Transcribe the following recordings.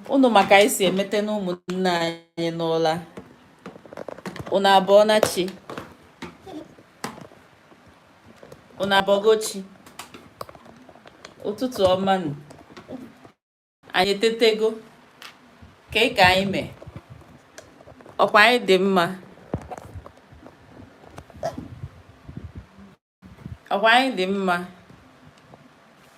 Unu ma ka anyị si emete na ụmụnne anyị n'ụla. Unu abọọna chi? Unu abọgo chi? Ụtụtụ ọma nụ. Anyị etetego? Kee ka anyị mee? Ọkwa anyị dị mma? Ọkwa anyị dị mma?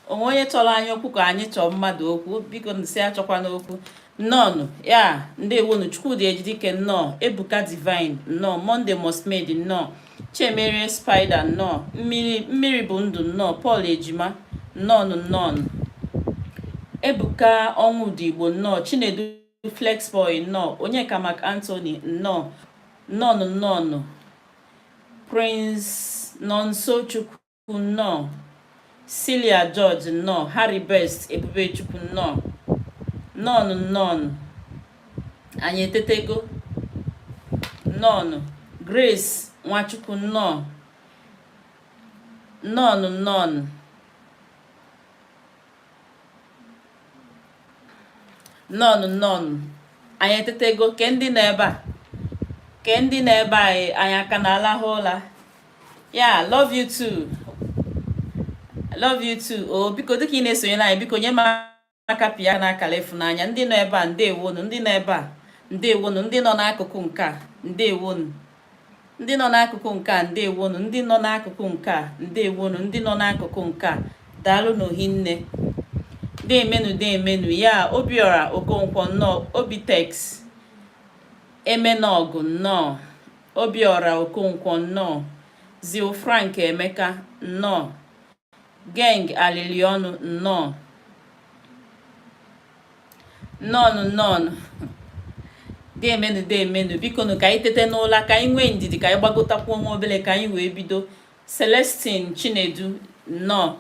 O nwe onye chọrọ anyị okwu ka anyị chọọ mmadụ okwu? Biko sị achọkwana okwu. Nnọọnụ ya, ndewonu. Chukwudi Ejidike nnọọ, Ebuka Divine nnọọ, Monday Must Made nnọọ, Chiemerie Spider nnọọ, mmiri mmiri bụ ndụ nnọọ, Paul Ejima nnọọnụ nnọọnụ, Ebuka Ọnwụdigbo nnọọ, Chinedu Flexboy nnọọ, Onyeka Mark Anthony nnọọ, nnọọnụ nnọọnụ. Prince Nonso Chukwu nnọọ, Celia George nnọọ, Harry Best Ebubechukwu nnọọ, nnọọnụ nnọọnụ, anyị etetego, nnọọnụ, Grace Nwachukwu nnọọ, nnọọnụ nnọọnụ. Nnọọnụ nnọọnụ, anyị etetego. Ke ndị nọ ebe a, ke ndị nọ ebe a, anyị aka na-alahụ ụla ya. Love you too, love you too. O biko, dịka ị na-esonyere anyị, biko nye m aka pịa n'akara ịfụnanya. Ndị nọ ebe a, ndewonu. Ndị nọ ebe a, ndewonu. Ndị nọ n'akụkụ nke a, ndewonu. Ndị nọ n'akụkụ nke a, ndewonu. Ndị nọ n'akụkụ nke a, ndewonu. Ndị nọ n'akụkụ nke a, daalụnụ hinne. Deemenu, deemenu ya. Obiora Okonkwo nnọọ, Obitex Emenọgụ nnọọ, Obiora Okonkwo nnọọ, Zil Frank Emeka nnọọ, Geng Aliliọnụ nnọọ, nnọọnụ nnọọnụ, deemenu deemenu. Bikonu, ka anyị tete n'ụla, ka anyị nwee ndidi, ka anyị gbagotakwuo nwa obele ka anyị wee bido. Celestine Chinedu nnọọ,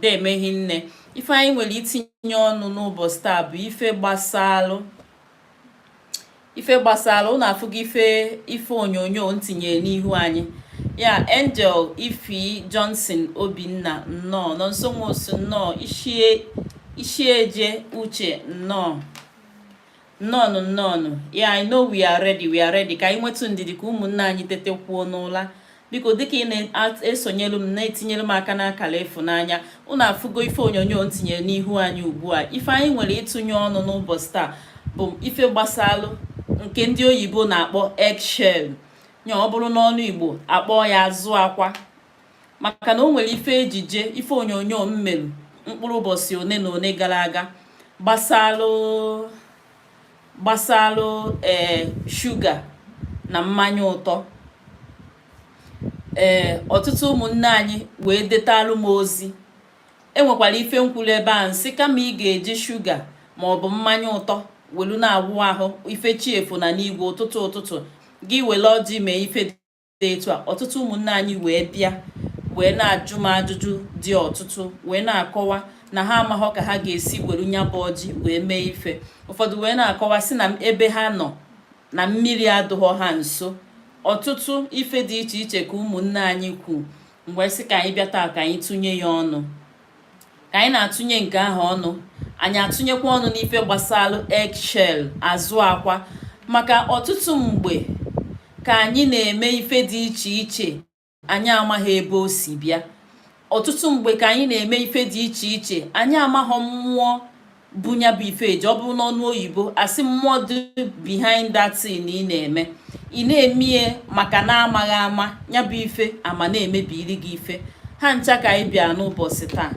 deeme hinne. Ife anyị nwere itinye ọnụ n'ụbọchị taa bụ ife gbasalụ, ife gbasara ụnụ afụgo ife ife onyonyo m tinyere n'ihu anyị ya. Angel Ifi Johnson Obinna nnọọ, Nonso Nwosu nnọọ, Ishieje Uche nnọọ, nnọọnụ nnọọnụ ya. I know we are ready, we are ready. Ka anyị nwetụ ndidi ka ụmụnne anyị tetekwuo n'ụla. Biko, dịka ị na-esonyelu m, na-etinyere m aka n'akara ịfụnanya, unu afụgo ife onyonyo m tinyere n'ihu anyị ugbu a. Ife anyị nwere ịtụnye ọnụ n'ụbọchị taa bụ ife gbasalụ nke ndị oyibo na-akpọ eggshell ya. Ọ bụrụ n'ọnụ Igbo, akpọọ ya azụ akwa, maka na o nwere ife ejije, ife onyonyo m merụ mkpụrụ ụbọchị one na one gara aga gbasalụ gbasalụ ee shuga na mmanya ụtọ. Ee, ọtụtụ ụmụnne anyị wee detalụ m ozi. Enwekwara ife m kwuru ebe a, nsị kama ị ga-eji shuga ma ọ bụ mmanya ụtọ welu na-awụ ahụ ife chi efo na n'igwe ụtụtụ ụtụtụ, gị were ọjị mee ife dị etu a. Ọtụtụ ụmụnne anyị wee bịa wee na-ajụ m ajụjụ dị ọtụtụ, wee na-akọwa na ha amaghọ ka ha ga-esi were nya bụ ọjị wee mee ife. Ụfọdụ wee na-akọwa sị na ebe ha nọ na mmiri adụghọ ha nso. Ọtụtụ ife dị iche iche ka ụmụnne anyị kwu. Mgbe sị ka anyị bịa taa ka anyị tụnye ya ọnụ. Ka anyị na-atụnye nke ahụ ọnụ, anyị atụnyekwa ọnụ n'ife gbasara eggshell, azụ akwa, maka ọtụtụ mgbe ka anyị na-eme ife dị iche iche, anyị amaghị ebe o si bịa. Ọtụtụ mgbe ka anyị na-eme ife dị iche iche, anyị amaghọ mmụọ bụ nya bụ ife eji. Ọ bụrụ n'ọnụ oyibo, asị mmụọ dị behind that thing ị na-eme. Ị na-emie maka na amaghị ama, ya bụ ife ama na-emebiri gị ife. Ha ncha ka anyị bịa n'ụbọchị taa.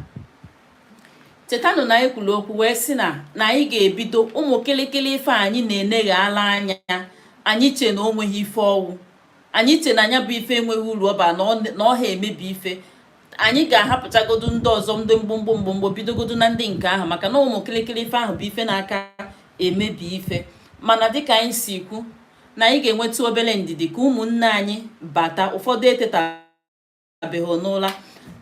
Chetanụ na anyị kwuru okwu wee sị na na anyị ga-ebido ụmụ kịlịkịlị ife anyị na-eneghala anya, anyị che na o nweghị ife ọwụ, anyị che na anya bụ ife enweghị uru ọba, na ọ ha emebi ife. Anyị ga-ahapụchagodu ndị ọzọ, ndị mgbomgbo mgbomgbo, bidogodu na ndị nke ahụ, maka na ụmụ kịlịkịlị ife ahụ bụ ife na-aka emebi ife. Mana dịka anyị si kwu na anyị ga-enweta obere ndidi ka ụmụnne anyị bata, ụfọdụ etetabeghị n'ụla.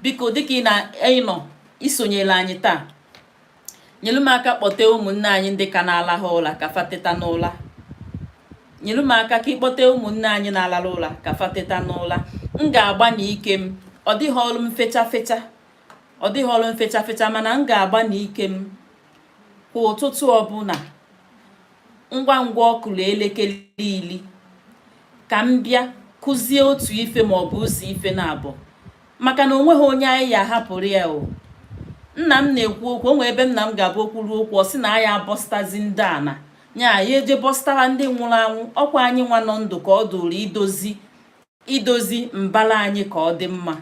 Biko, dịka ị na-ịnọ isonyere anyị taa, nyelu m aka kpọte ụmụnne anyị ndị ka na-alahụ ụla ka fa teta n'ụla. Nyelu m aka ka ịkpọte ụmụnne anyị na-alahụ ụla ka fa teta n'ụla. M ga-agba n'ike m. Ọ dịghị ọrụ m fecha fecha, ọ dịghị ọrụ m fecha fecha, mana m ga-agba n'ike m kwa ụtụtụ ọbụla. Ngwa ngwa ọ kụrụ elekere 10, ka m bịa kụzie otu ife maọbụ ụzọ ife na-abụ, maka na onweghị onye anyị ya ahapụrụ ya. O nna m na-ekwu okwu, o nwee ebe nna m ga-abụ okwu ruo okwu, ọ sị na anyị abọstazi ndị ana nya ya eje bọstara ndị nwụrụ anwụ. Ọkwa anyị nwa nọ ndụ ka ọ dụrụ idozi mbara anyị ka ọ dị mma.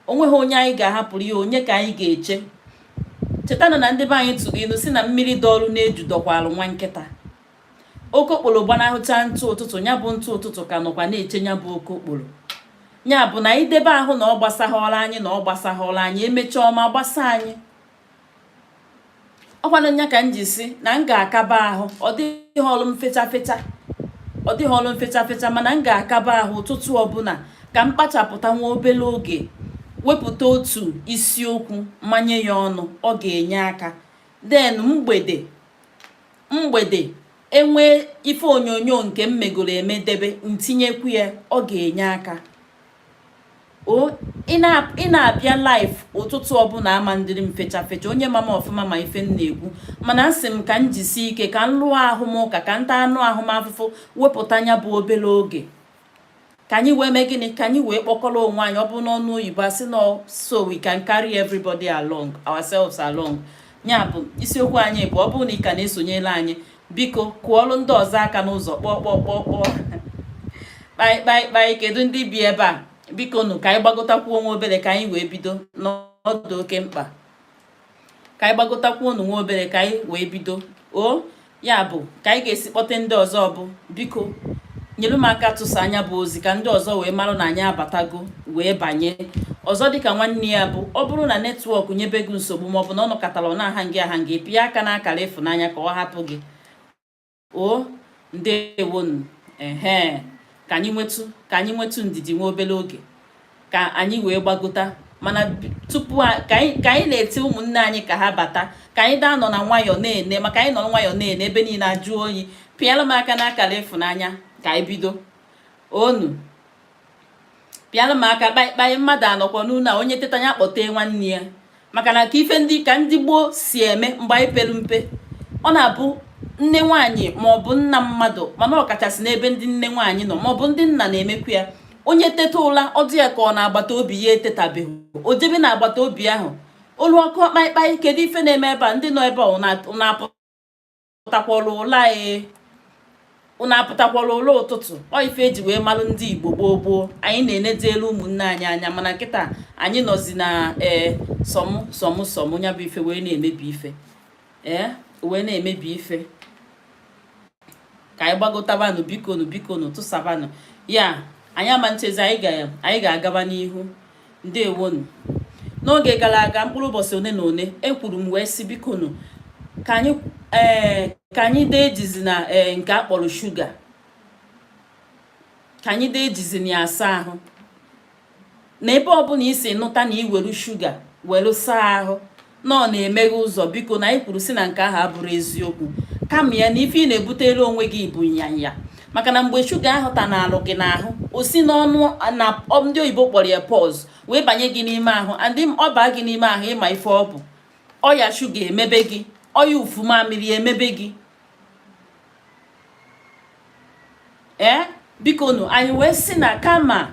Onweghị onye anyị ga-ahapụrụ ya. Onye ka anyị ga-eche? Chetanụ na ndị be anyị tụrụ ilu si na mmiri dọọrụ n'eju dọkwalụ nwa nkịta. Okokporo gbanahụcha ntụ ụtụtụ, ya bụ ntụ ụtụtụ ka nọkwa na-eche ya bụ okokporo. Ya bụ na anyị debe ahụ na ọ gbasaghọrọ anyị, na ọ gbasaghọrọ anyị, emechaa ọma gbasa anyị. Ọkwanụ nya ka m ji si na m ga-akaba ahụ. Ọ dịghị ọrụ m fecha fecha, ọ dịghị ọrụ m fecha fecha, mana m ga-akaba ahụ ụtụtụ ọbụla ka m kpachapụta nwa obere oge, wepụta otu isiokwu, manye ya ọnụ. Ọ ga-enye aka. Then mgbede enwee ife onyonyo nke m megoro eme debe, ntinyekwu ya, ọ ga-enye aka. O ị na-abịa live ụtụtụ ọbụla, ama ndịrị m fecha fecha. Onye mama ọfụma ma ife m na-ekwu, mana asị m ka m jisie ike, ka m lụọ ahụ m ụka, ka m taa anụ ahụ m afụfụ, wepụta anya bụ obere oge, ka anyị wee mee gịnị? Ka anyị wee kpọkọrọ onwe anyị. Ọ bụ n'ọnụ oyibo, asị nọ, so we can carry everybody along, ourselves along. Ya bụ isiokwu anyị bụ, ọ bụrụ na ị ka na-esonyere anyị, biko kụọlụ ndị ọzọ aka n'ụzọ. Kpọọ, kpọọ, kpọọ, kpọọ, kpai kpai kpai. Kedu ndị bi ebe a? Biko nụ, ka anyị gbagotakwuo nwa obere ka anyị wee bido n'ọdụ oke mkpa. Ka anyị gbagotakwuo unu nwa obere ka anyị wee bido. O ya bụ ka anyị ga-esi kpọte ndị ọzọ bụ, biko nyere m aka tụsa anya bụ ozi ka ndị ọzọ wee marụ na anyị abatago wee banye. Ọzọ dịka nwanne ya bụ, ọ bụrụ na network nyebe gị nsogbu, maọbụ na ọ nọkọtara ọ na-aha gị aha gị, pịa aka n'akara ịfụnanya ka ọ hapụ gị. O ndewonu. Ehe, ka anyị nwetụ ndidi nwa obere oge ka anyị wee gbagota. Mana tupu ka anyị na-eti ụmụnne anyị ka ha bata, ka anyị daa nọ na nwayọọ na-ene, maka anyị nọ nwayọọ na-ene ebe niile ajụ oyi. Pịara m aka n'akara ịfụnanya ka anyị bido. Onu pịara m aka, kpaịkpaị. Mmadụ anọkwa n'ụlọ a, onye teta ya kpọtee nwanne ya, maka na ka ife ndị ka ndị gboo si eme mgbe anyị pere mpe, ọ na-abụ nne nwaanyị maọbụ nna mmadụ, mana ọkachasị n'ebe ndị nne nwaanyị nọ maọbụ ndị nna na-emekwu ya, onye teta ụla, ọdụ ya ka ọ na-agbata obi ya etetabeghị, o jebe na agbata obi ahụ, olu ọkụ, kpaịkpaị, kedu ife na-eme ebe a? Ndị nọ ebe a na-apụtakwara ụla? Ee, unu apụtakwara ụla ụtụtụ? Ọ ife eji wee malụ ndị Igbo gboo gboo. Anyị na-enedelu ụmụnne anyị anya, mana kịta anyị nọzi na ee, sọmụ sọmụ sọmụ. Ya bụ ife wee na-emebi ife, ee, wee na-emebi ife. Ka anyị gbagotabanụ, bikonu, bikonu, tụsabanụ ya. Anyị ama nchezi, anyị ga-agaba n'ihu. Ndewonu. N'oge gara aga, mkpụrụ ụbọchị one na one, ekwuru m wee sị, bikonu, ka anyị dee ejizi na ee nke a kpọrọ shuga, ka anyị dee ejizi na ya asa ahụ, na ebe ọbụla isi nụta na iweru shuga were saa ahụ na ọ na-emeghe ụzọ, biko, na anyị kwuru si na nke ahụ abụrụ eziokwu. Kama ya na ife ị na-ebutere onwe gị bụ nyanya, maka na mgbe shuga ahụ ta na-alụ gị n'ahụ, o si n'ọnụ na ndị oyibo kpọrọ ya pores wee banye gị n'ime ahụ, and ọ baa gị n'ime ahụ, ịma ife ọ bụ ọya shuga emebe gị, ọya ufumamiri emebe gị. Ee, biko nụ, anyị wee sị na kama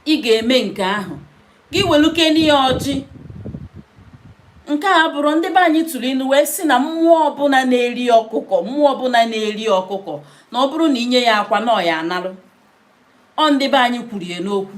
ị ga-eme nke ahụ, gị welukene ya ọjị. Nke a bụrụ ndị be anyị tụrụ ilu wee sị na mmụọ ọbụla na-eri ọkụkọ, mmụọ ọbụla na-eri ọkụkọ, na ọ bụrụ na inye ya akwa na ọ ya analụ. Ọ ndị be anyị kwuru ya n'okwu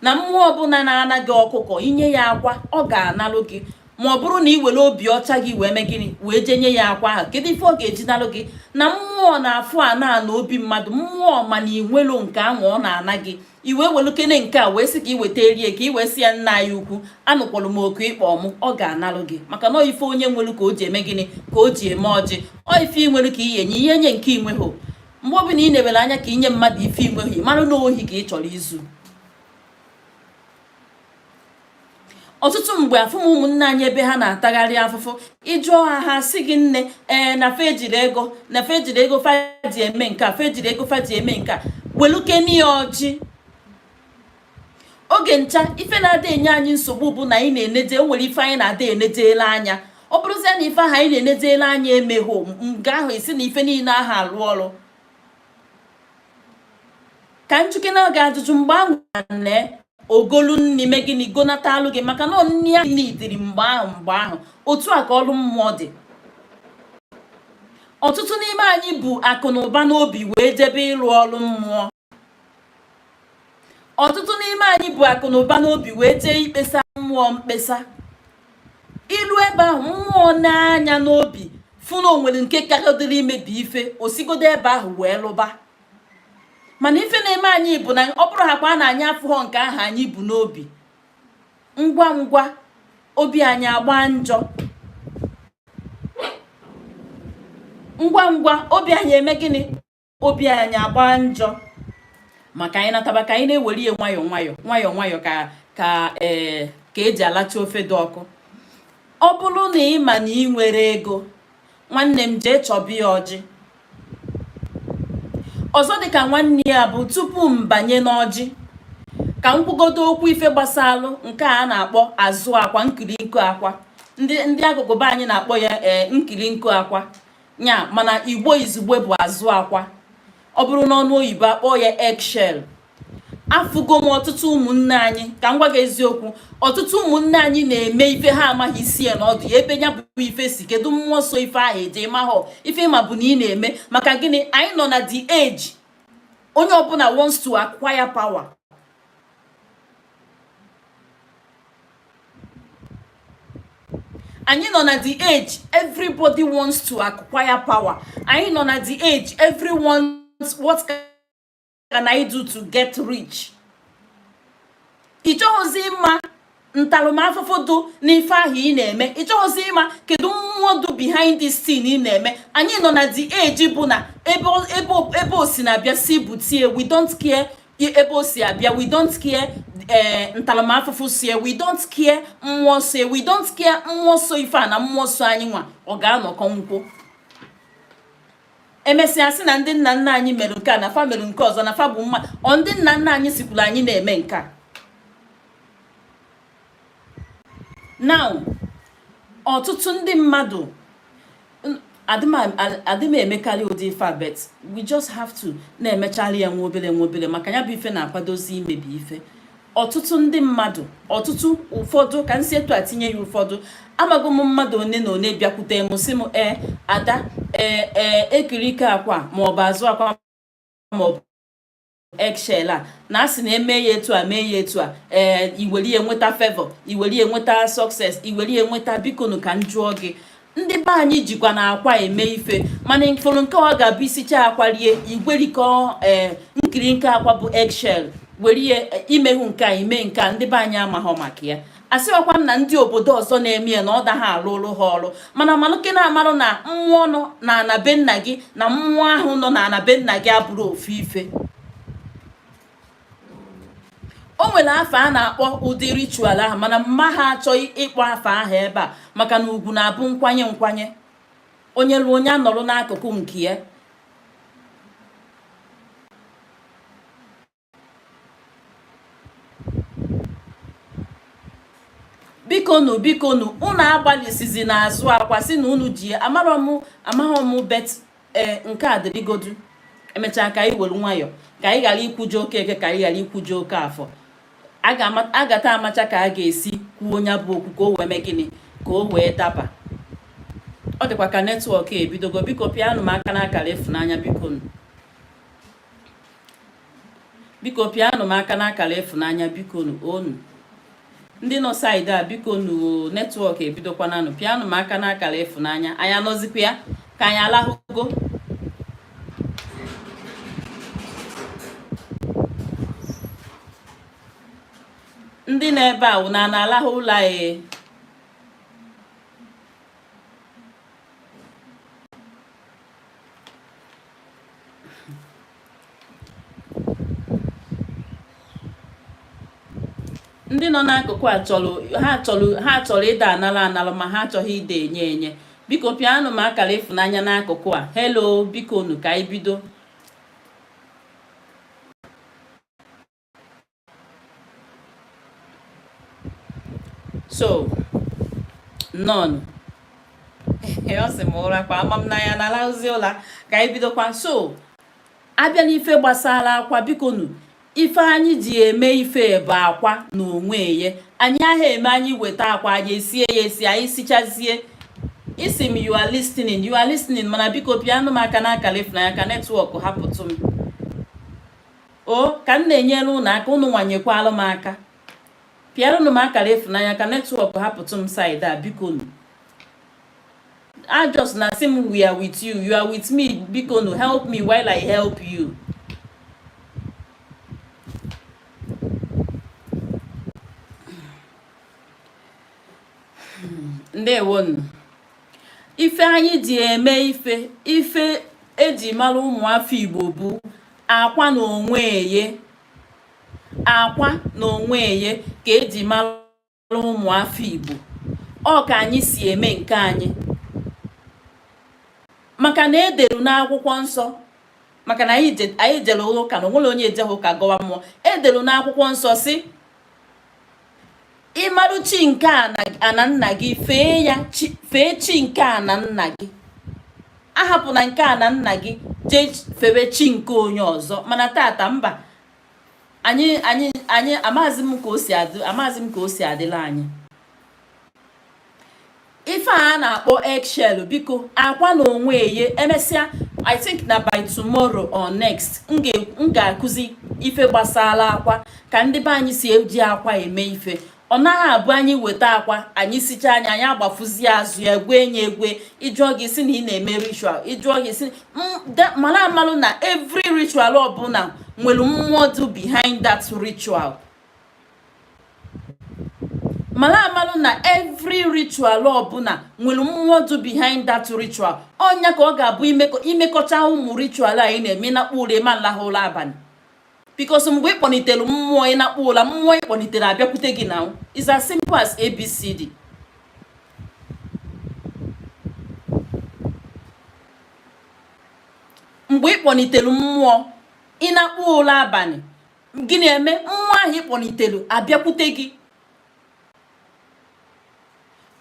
na mmụọ ọbụla na-ana gị ọkụkọ, inye ya akwa, ọ ga-analụ gị. Ma ọ bụrụ na ị were obi ọcha gị wee mee gịnị? Wee jee nye ya akwa ahụ, kedu ife ọ ga-eji nalụ gị? Na mmụọ na-afụ ana na obi mmadụ. Mmụọ mana ị nwelu nke ahụ ọ na-ana gị, i wee welukene nke a wee sị ka ị weta erie, ka ị wee sị ya, nna anyị ukwu, anụkwalụ m oku ịkpọ mụ. Ọ ga-analụ gị, maka na ife onye nwelu ka o ji eme gịnị? Ka o ji eme ọjị. Ọ ife ị nwere ka ị enye ihe nye nke inweghị. Mgbe ọbụla ị na-ewere anya ka inye mmadụ ife inweghị, mara na ohi ka ị chọrọ izu. Ọtụtụ mgbe afụ m ụmụnne anyị ebe ha na-atagharị afụfụ, ịjụọ ha, ha sị gị, nne, ee, na fa ejiri ego, na fa ejiri ego fa ji eme nke a, fa ejiri ego fa ji eme nke a. Welukeni ya ọjị. Oge ncha ife na-ada enye anyị nsogbu bụ na anyị na-eneje, o nwere ife anyị na-ada enejela anya. Ọ bụrụzie na ife ahụ anyị na-enezela anya emeghụ nga ahụ, ị sị na ife niile ahụ alụ ọrụ. Ka m jụkene gị ajụjụ, mgbe ahụ na ogolu nni mee gịnị gonatalụ gị, maka na nni ahụ nidiri mgbe ahụ mgbe ahụ. Otu a ka ọrụ mmụọ dị. Ọtụtụ n'ime anyị bu akụ na ụba n'obi wee jebe ịrụ ọrụ mmụọ. Ọtụtụ n'ime anyị bu akụ na ụba n'obi wee jee ikpesa mmụọ mkpesa. I lu ebe ahụ, mmụọ n'anya n'obi fụ na o nwere nke kagodoro imebi ife, o sigodo ebe ahụ wee lụba. Mana ife na-eme anyị bụ na ọ bụrụ hakwa na anyị afụghọ nke ahụ anyị bu n'obi, ngwa ngwa obi anyị agba njọ, ngwa ngwa obi anyị eme gịnị? Obi anyị agba njọ. Maka anyị nataba, ka anyị na-ewere ya nwayọọ nwayọọ nwayọọ nwayọọ ka ka ee ka eji alacha ofe dị ọkụ. Ọ bụrụ na ị ma na ị nwere ego, nwanne m, jee chọba ya ọjị. Ọzọ dịka nwanne ya bụ, tupu m banye n'ọjị, ka m kwugodo okwu ife gbasalụ nke a na-akpọ azụ akwa, nkirinko akwa. Ndị akụkụ be anyị na-akpọ ya ee nkirinko akwa nya, mana Igbo izugbe bụ azụ akwa. Ọ bụrụ n'ọnụ oyibo, akpọọ ya eggshell. Afụgo m ọtụtụ ụmụnne anyị, ka m gwa gị eziokwu, ọtụtụ ụmụnne anyị na-eme ife ha amaghị isi ya na ọdụ ya, ebe ya bụ ife si, kedu mmụọ so ife ahụ eje ịmahọ. Ife ịma bụ na ị na-eme. Maka gịnị? Anyị nọ na the age onye ọbụla wants to acquire power. Anyị nọ na the age everybody wants to acquire power. Anyị nọ na the age everyone, what can I do to get rich? Ị chọghịzi ịma ntaramahụhụ dụ n'ife ahụ ị na-eme. Ị chọghịzi ịma kedu mmụọ dụ behind this thing ị na-eme. Anyị nọ na the age bụ na ebe o si na-abịa si butie, we don't care ebe o si abịa, we don't care ee ntaramahụhụ sie, we don't care mmụọ sie, we don't care mmụọ so ife a na mmụọ so anyị nwa ọ ga-anọkọ nkwụ. Emesịa sị na ndị nna nna anyị mere nke a, na fa mere nke ọzọ, na fa bụ mma. Ọ ndị nna nna anyị sikwuru anyị na-eme nke a. Now, ọtụtụ ndị mmadụ adị m emekarị ụdị ife a, but we just have to na-emecharị ya nwa obere nwa obere, maka ya bụ ife na-akwadozi imebi ife. Ọtụtụ ndị mmadụ, ọtụtụ, ụfọdụ, ka m si etu a tinye ya, ụfọdụ, amago m mmadụ one na one bịakwute m sị m, ee, ada, ee ee, ekirike akwa maọbụ azụ akwa maọbụ eggshell a na asị na eme ya etu a, mee ya etu a, ee, iwere ya nweta favor, iwere ya nweta success, iwere ya nweta. Bikonu, ka m jụọ gị, ndị be anyị jikwa na akwa eme ife, mana mfụrụ nke ọ ga-abụ isicha akwa rie, igwerikọ ee nkiri nke akwa bụ eggshell were ya imeghu nke a, ime nke a, ndị be anyị amaghọ maka ya. Asịghọkwa m na ndị obodo ọzọ na-eme ya na ọ daghị alụ ụlụ ha ọrụ, mana malụke na-amarụ na mmụọ nọ na ana be nna gị na mmụọ ahụ nọ na ana be nna gị abụrụ ofu ife. O nwere afa a na-akpọ ụdị ritual ahụ, mana mma ha achọghị ịkpọ afa ahụ ebe a, maka na ugwu na-abụ nkwanye nkwanye. Onye lụọ, onye anọrọ n'akụkụ nke ya. Bikonu, bikonu, unu agbalịsizi n'azụ akwa si na unu ji amarọ m, amaghọ m, but ee, nke a dịrịgodu. Emechaa ka anyị were nwayọ, ka anyị ghara ikwujọ oke eke, ka anyị ghara ikwujọ oke afọ. A gata amacha ka a ga-esi kwuo onye bụ okwu, ka o wee mee gịnị, ka o wee daba. Ọ dịkwa ka network ebidogo. Biko pịanụ m aka n'akara ịfụnanya. Biko, biko, pịanụ m aka n'akara ịfụnanya. Biko nu, onu ndị nọ side a, biko nu, network ebidokwananụ. Pịanụ m aka n'akara ịfụnanya. Anyị anọzikwa ya ka anyị alahụgo. Ndị nọ ebe a na na-alahụ ụlọ anyị. Ndị nọ n'akụkụ a chọrọ, ha chọrọ ịda anara anara, ma ha achọghị ịda enye enye. Biko pịanụ m akara ịfụnanya n'akụkụ a. Hello, biko nu, ka anyị bido. So nọn Ọ sị m ụra kwa ama m n'anya na alahụzi ụla ka anyị bidokwa. So abịa n'ife gbasara akwa, bikonu, ife anyị ji eme ife bụ akwa na onwe ya. Anyị aha eme, anyị weta akwa, anyị esie ya esi, anyị sichazie. Isi m, you are listening, you are listening, mana biko pịanụ m aka n'akara ịfụnanya ka network hapụtụ m. O ka m na-enyere unu aka, unu nwanyekwalụ m aka, pịaranụ m akara ịfụnanya ka network hapụtụ m side a, bikonu. I just na sị m we are with you, you are with me. Bikonu, help me while I help you. Ndewonu. Ife anyị ji eme ife, ife eji mara ụmụafọ Igbo bụ akwa na onwe eye. Akwa na onwe eye ka eji mara ụmụafọ Igbo. Ọ ka anyị si eme nke anyị, maka na ederu n'akwụkwọ nsọ, maka na anyị jere ụka na onwere onye ejeghị ụka gọwa mmụọ. Ederu n'akwụkwọ nsọ si ịmarụ chi nke ana nna gị, fee ya, fee chi nke ana nna gị, ahapụ na nke ana nna gị jee fewe chi nke onye ọzọ. Mana tata mba, anyị amaghịzi m ka o si adị, amaghịzi m ka o si adịla anyị. Ife a na-akpọ eggshell, biko, akwa na onwe eye. Emesịa, I think na by tomorrow or next, m ga-akụzi ife gbasara akwa, ka ndị be anyị si eji akwa eme ife. Ọ naghị abụ anyị weta akwa, anyị sichaa anya, anyị agbafuzie azụ ya, egwe enye egwe. Ịjụọ gị si na ị na-eme ritual, ịjụọ gị si mara amalụ na every ritual ọbụla nwere mmụọ dị behind that ritual. Mara amalụ na every ritual ọbụla nwere mmụọ dị behind that ritual. Ọnya ka ọ ga-abụ imekọcha ụmụ ritual anyị na-eme, ịnakpụ ụra, ịma nlahụ ụra abalị, because mgbe ị kpọnitere mmụọ, ịnakpụ ụra, mmụọ ị kpọnitere abịakwute gị. Na is as simple as ABCD. Mgbe ị kpọnitere mmụọ, ịnakpụ ụra abalị, gịnị eme? Mmụọ ahụ ị kpọnitere abịakwute gị.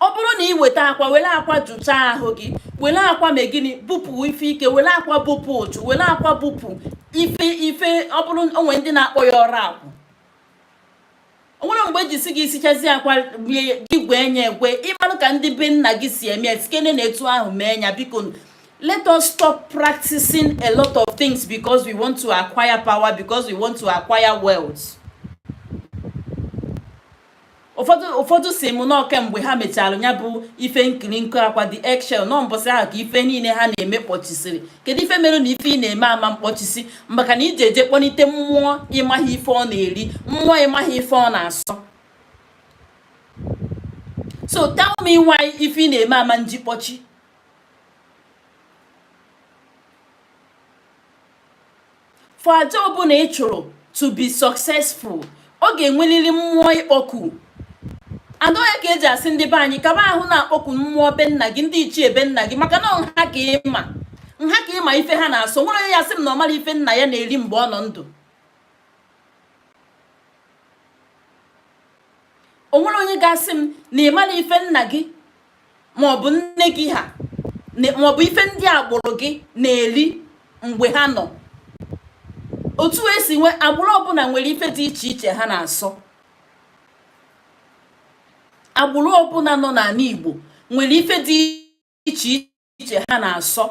Ọ bụrụ na ị weta akwa, were akwa jụchaa ahụ gị, were akwa mee gịnị? Bupụ ife ike, were akwa bupụ ụchụ, were akwa bupụ ife. Ọ bụrụ onwe ndị na-akpọ ya ọrụ akwụ, o nwere mgbe eji si gị sichazi akwa gị gwee nye ekwe. Ịmarụ ka ndị be nna gị si eme, sikene na etu ahụ mee ya. Biko, let us stop practicing a lot of things because we want to acquire power, because we want to acquire wealth. Ụfọdụ si m nọọ kemgbe ha mechara ya bụ ife nkiri nkụ akwa, the eggshell, nọ mbọsị ahụ ka ife niile ha na-eme kpọchisiri. Kedu ife mere na ife ị na-eme ama mkpọchisi? Maka na iji eje kpọlite mmụọ ịmaghị ife ọ na-eri, mmụọ ịmaghị ife ọ na-asọ. So tell me why ife ị na-eme ama nji kpọchi. For aja ọbụla ị chụrụ to be successful, ọ ga-enwerịrị mmụọ ịkpọku. Adọghị ka eji asị ndị be anyị kaba ahụ na-akpọku mmụọ be nna gị, ndị ichie be nna gị, maka na nha ka ịma, nha ka ịma ife ha na-asọ. Nwere onye ya sị m na ọ mara ife nna ya na-eri mgbe ọ nọ ndụ? O nwere onye ga-asị m na ị mara ife nna gị maọbụ nne gị ha maọbụ ife ndị agbụrụ gị na-eri mgbe ha nọ? Otu esi nwee agbụrụ ọbụla nwere ife dị iche iche ha na-asọ. Agbụrụ ọbụla nọ n'ala Igbo nwere ife dị iche iche ha na-asọ.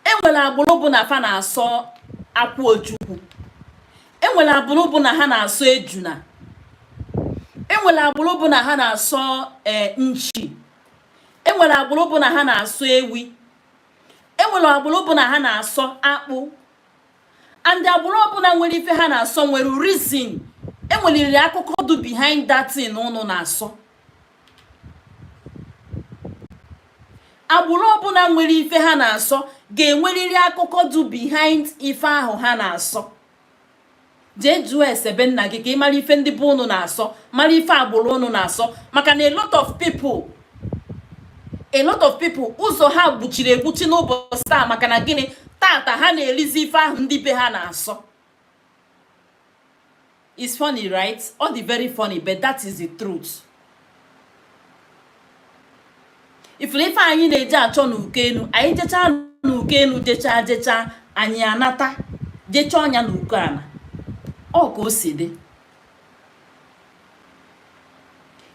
Enwere agbụrụ bụ na fa na-asọ akwụ ojukwu, enwere agbụrụ bụ na ha na-asọ ejuna, enwere agbụrụ bụ na ha na-asọ nchi, enwere agbụrụ bụ na ha na-asọ ewi, enwere agbụrụ bụ na ha na-asọ akpụ. And agbụrụ ọbụla nwere ife ha na-asọ nwere reason, enweriri akụkọ dị behind that thing unu na-asọ. Agbụrụ ọbụla nwere ife ha na-asọ ga-enwerịrị akụkọ dị behind ife ahụ ha na-asọ. Jee jụọ ese be nna gị ka ị mara ife ndị be unu na-asọ, mara ife agbụrụ unu na-asọ, maka na a lot of people ụzọ ha gbuchiri egbuchi n'ụbọchị taa. Maka na gịnị? Tata ha na-erizi ife ahụ ndị be ha na-asọ. It's funny, right? All the very funny, but that is the truth. Ifuru ife anyị na-eji achọ n'uko enu, anyị jechaa n'uko enu, jechaa jechaa, anyị anata jechaa ọnya n'uko ana. Ọ ka o si dị.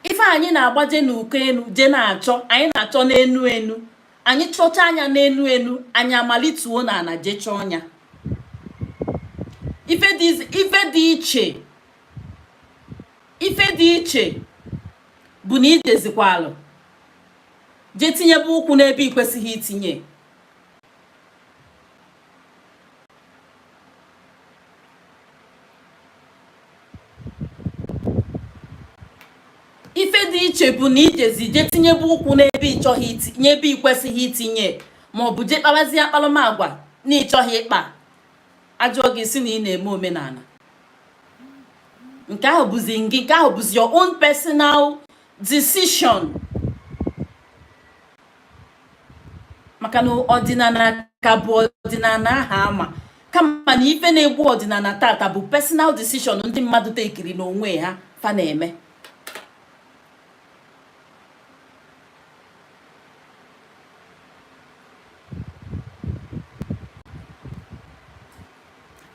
Ife anyị na-agbaje n'uko enu je na-achọ, anyị na-achọ n'enu enu, anyị chọcha nya n'enu enu, anyị amalituo n'ana je chọọ nya. Ife dị iche, ife dị iche bụ na ijezikwalụ jee tinyebe ụkwụ n'ebe ị kwesịghị itinye. Ife dị iche bụ na ijezi jee tinyebe ụkwụ n'ebe ị chọghị itinye, ebe ị kwesịghị itinye, ma ọ bụ jee kpabazie akpalamagwa na ị chọghị ịkpa. Ajụọ gị sị na ị na-eme omenala. Nke ahụ bụzi ngị, nke ahụ bụzi your own personal decision, maka na ọdịnala ka bụ ọdịnala aha ama. Kama na ife na-egbu ọdịnala tata bụ personal decision ndị mmadụ tekiri n'onwe ha fa na-eme.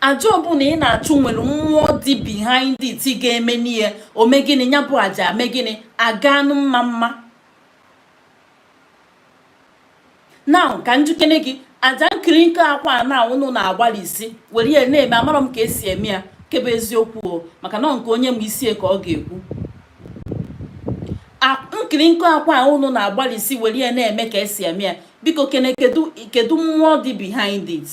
Aja ọbụla ị na-achụ nwere mmụọ dị behind it ga-eme n'ihe ome gịnị, ya bụ aja ame gịnị, aga anụ mma mma. Now, ka m jụkene gị, aja nkiri nke akwa na unu na-agbalịsi were ya na-eme, amarọ m ka esi eme ya kebe eziokwu o, maka na nke onye ma isi ka ọ ga-ekwu. Nkiri nkụ akwa unu na-agbalịsi were ya na-eme ka esi eme ya, biko kene, kedu mmụọ dị behind it?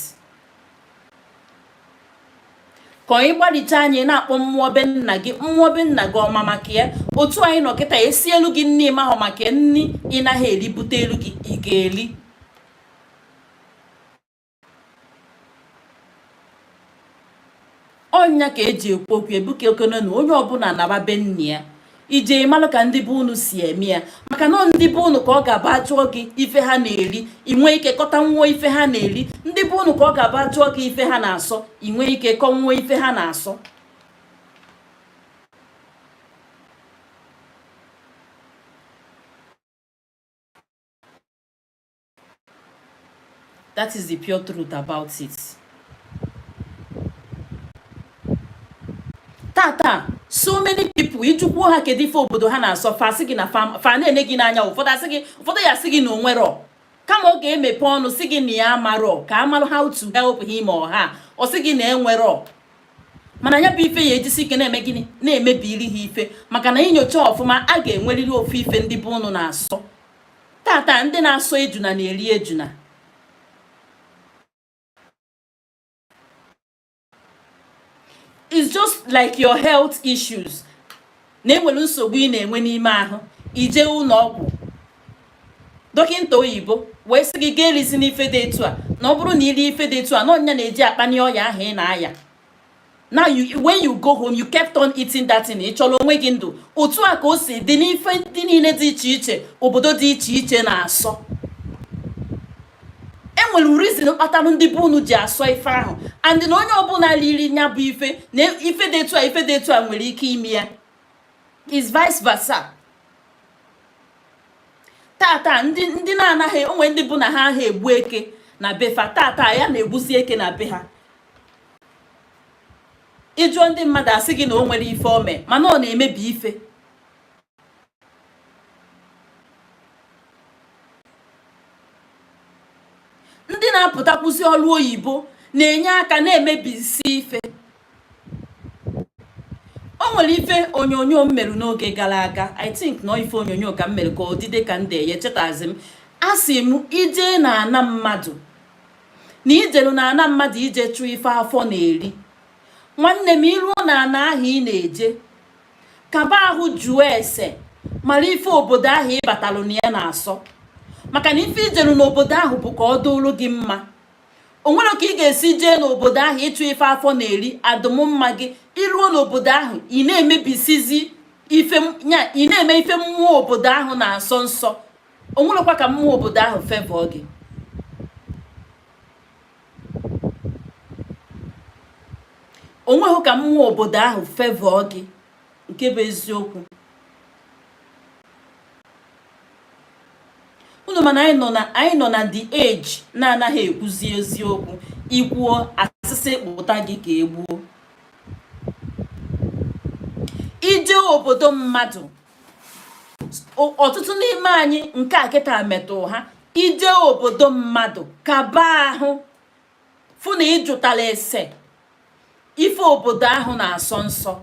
Ka anyị gbalịcha anyị na-akpọ mmụọ be nna gị, mmụọ be nna gị ọma maka ya. Otu anyị nọ kịta, esi elu gị nni mahụ maka nni ị naghị eri bute elu gị, ị ga-eri. Ọnya ka eji ekwu okwu ebuka okene na onye ọbụla naba be nna ya, ije malụ ka ndị be unu si eme ya, maka na ndị be unu ka ọ ga-abụ ajụọ gị ife ha na-eri, ị nwee ike kọta nwuo ife ha na-eri. Ndị be unu ka ọ ga-abụ ajụọ gị ife ha na-asọ, ị nwee ike kọnwuo ife ha na-asọ. That is the pure truth about it. Tata, so many people, ịjụkwuo ha kedu ife obodo ha na-asọ, fa asị gị na fa na-ene gị n'anya. Ụfọdụ asị gị, ụfọdụ ya asị gị na onwerọ, kama ọ ga-emepe ọnụ sị gị na ya amarọ ka amalụ how to help him or her, ọ sị gị na enwerọ. Mana ya bụ ife ya ejisi ike na-eme gịnị, na-emebiri ha ife, maka na inyocha ọfụma, a ga-enwerịrị ofu ife ndị be unu na-asọ. Tata, ndị na-asọ ejuna na-eri ejuna. It's just like your health issues, na enwere nsogbu ị na-enwe n'ime ahụ, ije ụlọ ọgwụ, dọkịta oyibo wee sị gị gaa erizi n'ife dị etu a, na ọ bụrụ na iri ife dị etu a, na ọnya na-eji akpani ọya ahụ ị na-aya. Now you, when you go home, you kept on eating that thing, ị chọrọ onwe gị ndụ. Otu a ka o si dị n'ife ndị niile dị iche iche obodo dị iche iche na-asọ. Enwere reason kpatara ndị be unu ji asọ ife ahụ, and na onye ọbụla riri ya bụ ife na ife dị etu a, ife dị etu a nwere ike ime ya, is vice versa. Tata, ndị na-anaghị onwe, ndị bụ na ha ahụ egbu eke na befa, tata ya na-egbusi eke na be ha. Ịjụọ ndị mmadụ, asị gị na o nwere ife ome, mana ọ na-emebi ife. Ndị na-apụtakwụzi ọrụ oyibo na-enye aka na-emebisi ife. O nwere ife onyonyo m merụ n'oge gara aga, I think na ife onyonyo ka m mere ka odide ka m deye, chetazi m. Asị m ije na ana mmadụ, na ijelu na ana mmadụ ije chụọ ife afọ na-eri. Nwanne m, iruo na ana ahụ ị na-eje, kaba ahụ jụọ ese, mara ife obodo ahụ ị batalụ na ya na-asọ, maka na ife ijelu n'obodo ahụ bụ ka ọ dụrụ gị mma. O nwere ka ị ga-esi jee n'obodo ahụ ịchụ ife afọ na-eri adụmma gị, iruo n'obodo ahụ ị na-emebisizi ife nya, ị na-eme ife mmụọ obodo ahụ na-asọ nsọ. O nwerekwa ka mmụọ obodo ahụ favour gị. O nweghị ka mmụọ obodo ahụ favour gị. Nke bụ eziokwu, unu Unu mana anyị nọ na the age na-anaghị ekwuzi eziokwu. I kwuo, a sị kpụta gị ka e gbuo. I jee obodo mmadụ, ọtụtụ n'ime anyị nke a kịta metụ ha. I jee obodo mmadụ, kaba ahụ fụ na ị jụtara ese ife obodo ahụ na-asọ nsọ.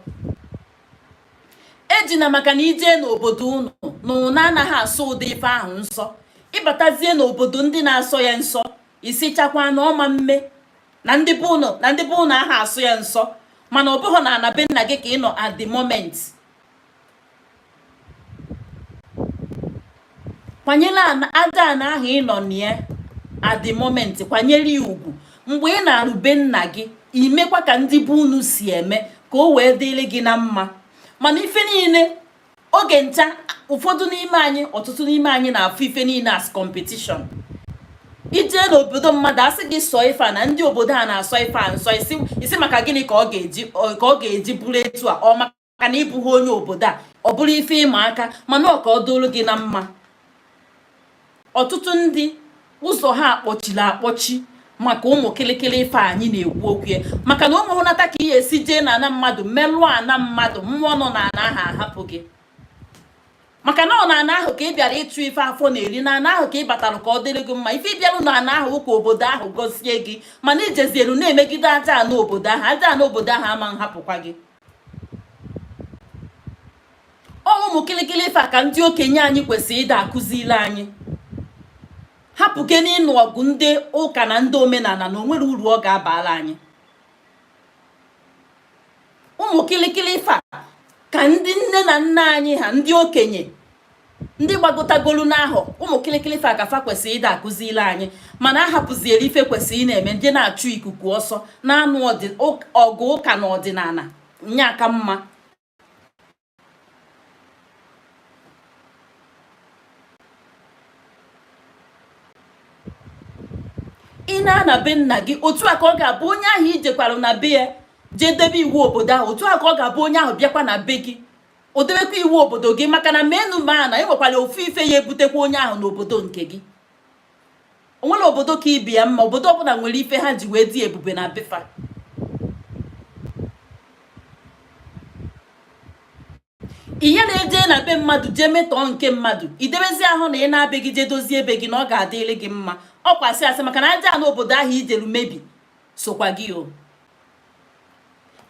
Ejina maka na i jee n'obodo unu na unu anaghị asọ ụdị ife ahụ nsọ, ị batazie n'obodo ndị na-asọ ya nsọ, ị sịchakwa na ọ ma mme na ndị be unu na ndị be unu aha asọ ya nsọ, mana ọ bụghị na ana be nna gị ka ị nọ at the moment. Kwanyere aja ana ahụ ị nọ na ya at the moment, kwanyere ya ugwu. Mgbe ị na-arụ be nna gị, i mekwa ka ndị be unu si eme ka o wee dịrị gị na mma. Mana ife niile oge ncha, ụfọdụ n'ime anyị, ọtụtụ n'ime anyị na-afụ ife niile as competition. I jee n'obodo mmadụ, a sị gị sọ ife a na ndị obodo a na-asọ ife a nsọ, ị sị maka gịnị ka ọ ga-eji bụrụ etu a? Ọ maka na ị bụghị onye obodo a, ọ bụrụ ife ịma aka, mana ọ ka ọ dụrụ gị na mma. Ọtụtụ ndị ụzọ ha akpọchiri akpọchi maka ụmụ kịlịkịlị ife anyị na-ekwu okwu ya, maka na o nwehụnata ka ị esi jee na ana mmadụ merụọ ana mmadụ, mmụọ nọ na ana ahụ ahapụ gị, maka na ọ na ana ahụ ka ị bịara ịchụ ife afọ na-eri, na ana ahụ ka ị batara ka ọ dịrị gị mma. Ife ị bịarụ na ana ahụ ka obodo ahụ gọzie gị, mana i jezielu na-emegide aja ana obodo ahụ, aja ana obodo ahụ ama nhapụkwa gị. Ọ ụmụ kịlịkịlị ife a ka ndị okenye anyị kwesịrị ịda akụzili anyị. Hapụkene ịnụ ọgụ ndị ụka na ndị omenala na o nwere uru ọ ga-abala anyị. Ụmụ kịlịkịlị ife a ka ndị nne na nna anyị ha, ndị okenye, ndị gbagotagolu n'ahọ, ụmụ kịlịkịlị ife a ka fa kwesịrị ịda akụzili anyị. Mana a hapụziere ife kwesịrị ị na-eme, ndị na-achụ ikuku ọsọ na-anụ ọgụ ụka na ọdịnala nya aka mma. Ị na-ana be nna gị, otu a ka ọ ga-abụ onye ahụ i jekwara na be ya jee debe iwu obodo ahụ, otu a ka ọ ga-abụ onye ahụ bịakwa na be gị, o debekwa iwu obodo gị. Maka na menu ma na enwekwara ofu ife ya ebutekwa onye ahụ n'obodo nke gị. O nwere obodo ka ibe ya mma, obodo ọbụla nwere ife ha ji wee dị ebube na be fa. Ihe na-eje na be mmadụ jee metọọ nke mmadụ, i debezi ahụ na ị na-abịa gị jee dozie be gị na ọ ga-adịrị gị mma, ọkwa asị asị, maka na aja na obodo ahụ i jelu mebi sokwa gị o.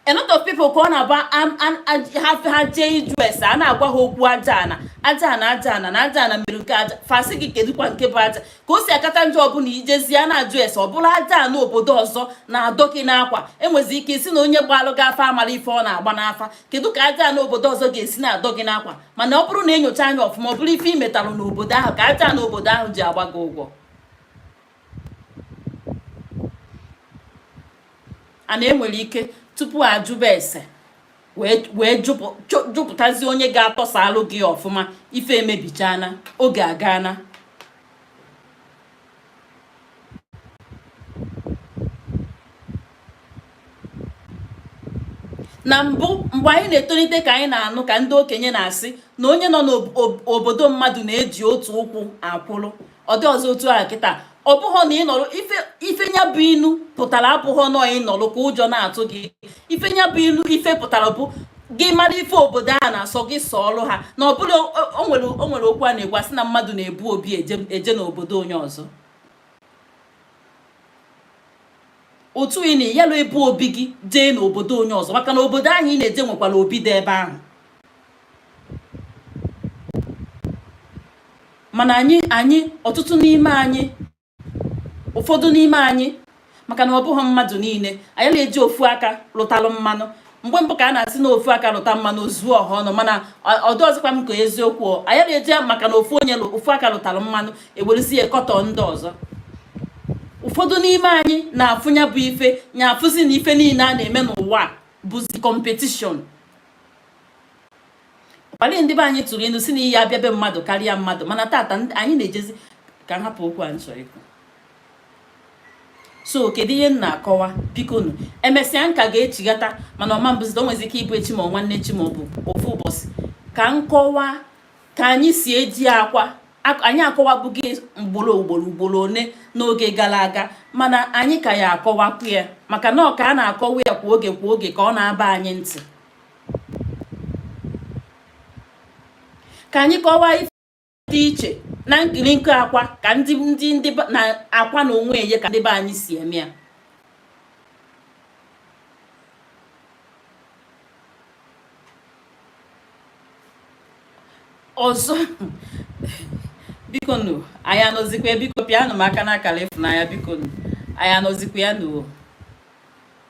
A lot of people ka ọ na-agba ha jee ịjụ ese, a na-agwa ha okwu aja ana, aja ana, aja ana, na aja ana mere nke aja fa, sị gị kedụkwa nke bụ aja ka o si akata njọ. Ọbụla i jezie a na-ajụ ese, ọ bụrụ aja ana obodo ọzọ na-adọ gị n'akwa, enwezi ike isi na onye gbalụ gị afa amara ife ọ na-agba n'afa. Kedu ka aja ana obodo ọzọ ga-esi na-adọ gị n'akwa? Mana ọ bụrụ na enyocha anya ọfụma, ọ bụrụ ife ị metalụ n'obodo ahụ ka aja ana obodo ahụ ji agba gị ụgwọ. Ana enwere ike tupu ajụba ese wee jụpụtazi onye ga-atọsalụ gị ọfụma, ife emebichana, oge agana. Na mbụ, mgbe anyị na-etolite, ka anyị na-anụ ka ndị okenye na-asị na onye nọ n'obodo mmadụ na-eji otu ụkwụ akwụrụ. Ọ dị ọzọ otu a kịta. Ọ bụghọ na ịnọrọ ife nya bụ inu pụtara, abụghọ nọ ịnọrọ ka ụjọ na-atụ gị. Ife nya bụ inu ife pụtara bụ gị mara ife obodo a na-asọ gị, sọọlụ ha. Na ọ bụrụ o nwere okwu a na-ekwu, asị na mmadụ na-ebu obi eje n'obodo onye ọzọ. Otu ị na yalụ ebu obi gị jee n'obodo onye ọzọ, maka na obodo ahụ ị na-eje nwekwara obi dị ebe ahụ. Mana anyị ọtụtụ n'ime anyị, ụfọdụ n'ime anyị, maka na ọ bụghị mmadụ niile, anyị na-eji ofu aka lụtalụ mmanụ. Mgbe mbụ ka a na-asị na ofu aka lụta mmanụ zuo ọha ọnụ, mana ọdụ ọzọkwa m ka eziokwu, anyị na-eji maka na ofu onye ofu aka lụtara mmanụ ewerezi ekọtọ ndị ọzọ. Ụfọdụ n'ime anyị na-afụ ya bụ ife nya afụzi na ife niile a na-eme n'ụwa bụzi competition. Kwali ndị be anyị tụrụ ilu si na ihe abịa be mmadụ karịa mmadụ, mana tata anyị na-ejezi ka m hapụ okwu a nchọ ikwu. So kedu ihe m na-akọwa? Bikonu, emesịa nka ga-echighata, mana ọma mbụzida o nwezi ike ịbụ echi ma ọ nwanne echi ma ọ bụ ofu ụbọchị, ka m kọwaa ka anyị si eji akwa Anyị akọwabugo ugboro ugboro ugboro one n'oge gara aga, mana anyị ka ya akọwakwu ya, maka na ọ ka a na-akọwa ya kwa oge kwa oge ka ọ na-aba anyị ntị. Ka anyị kọwaa ife dị iche na nkirinko akwa ka ndị ndị ndị na akwa na onwe ya ka ndị be anyị si eme ya. Ọzọ, biko nụ, anyị anọzikwa ya? Biko pịanụ m aka n'akara ịfụnanya. Biko nụ, anyị anọzikwa ya nụ?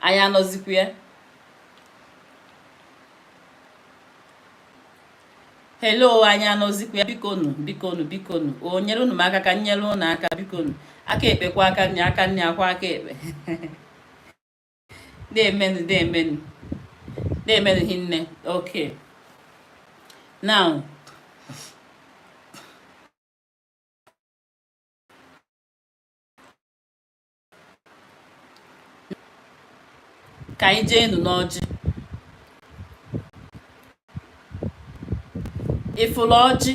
Anyị anọzikwa ya? Hello, anyị anọzikwa ya? Biko nụ, biko nụ, biko nụ o, nyere unu m aka ka m nyere unu aka. Biko nụ, aka ekpe kwa aka nni, aka nni akwa aka ekpe. Deemenu, deemenu, deemenu hinne. Okay, now ka anyị jeenu n'ọjị. Ị fụlụ ọjị?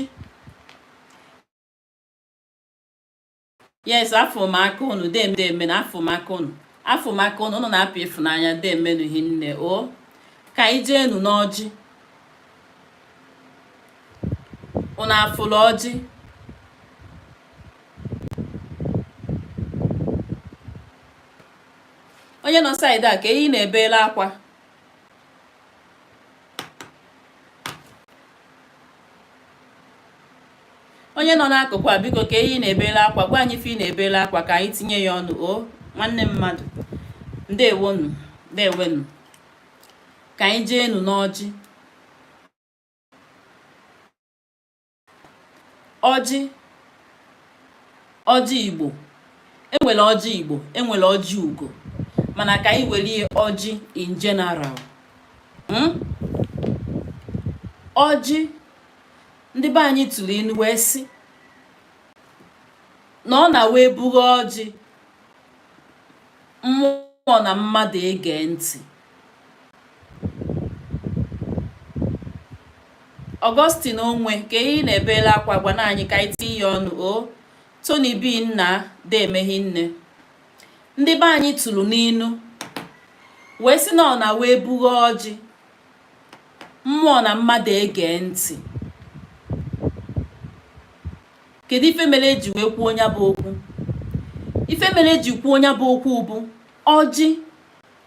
Yes, afụ m aka unu. Deemenu, afụ m aka unu, afụ m aka unu. Unu na-apị ịfụnanya. Deemenu hinne o. Ka anyị jeenu n'ọjị. Unu afụlụ ọjị? Onye nọ side a ka ehi na-ebela akwa. Onye nọ n'akụkụ a, biko, ka ehi na-ebela akwa, gwa anyị ife ị na-ebela akwa ka anyị tinye ya ọnụ. O nwanne mmadụ, ndewonu, ndewenu. Ka anyị jeenu n'ọjị. Ọjị, ọjị Igbo. Enwere ọjị Igbo, enwere ọjị ugo, mana ka anyị were ihe ọjị in general. Ọjị, ndị be anyị tụrụ inu wee sị na ọ na wee buru ọjị, mmụọ na mmadụ ege ntị. Augustine Onwe, ka ihe na-ebela akwa, gwana anyị ka anyị tinye ya ọnụ. O Tony B nna, deemeghi nne. Ndị be anyị tụrụ n'inu wee sị na ọ na wee buru ọjị, mmụọ na mmadụ ege ntị. Kedu ife mere eji wee kwuo onye bụ okwu? Ife mere eji kwuo onye bụ okwu bụ ọjị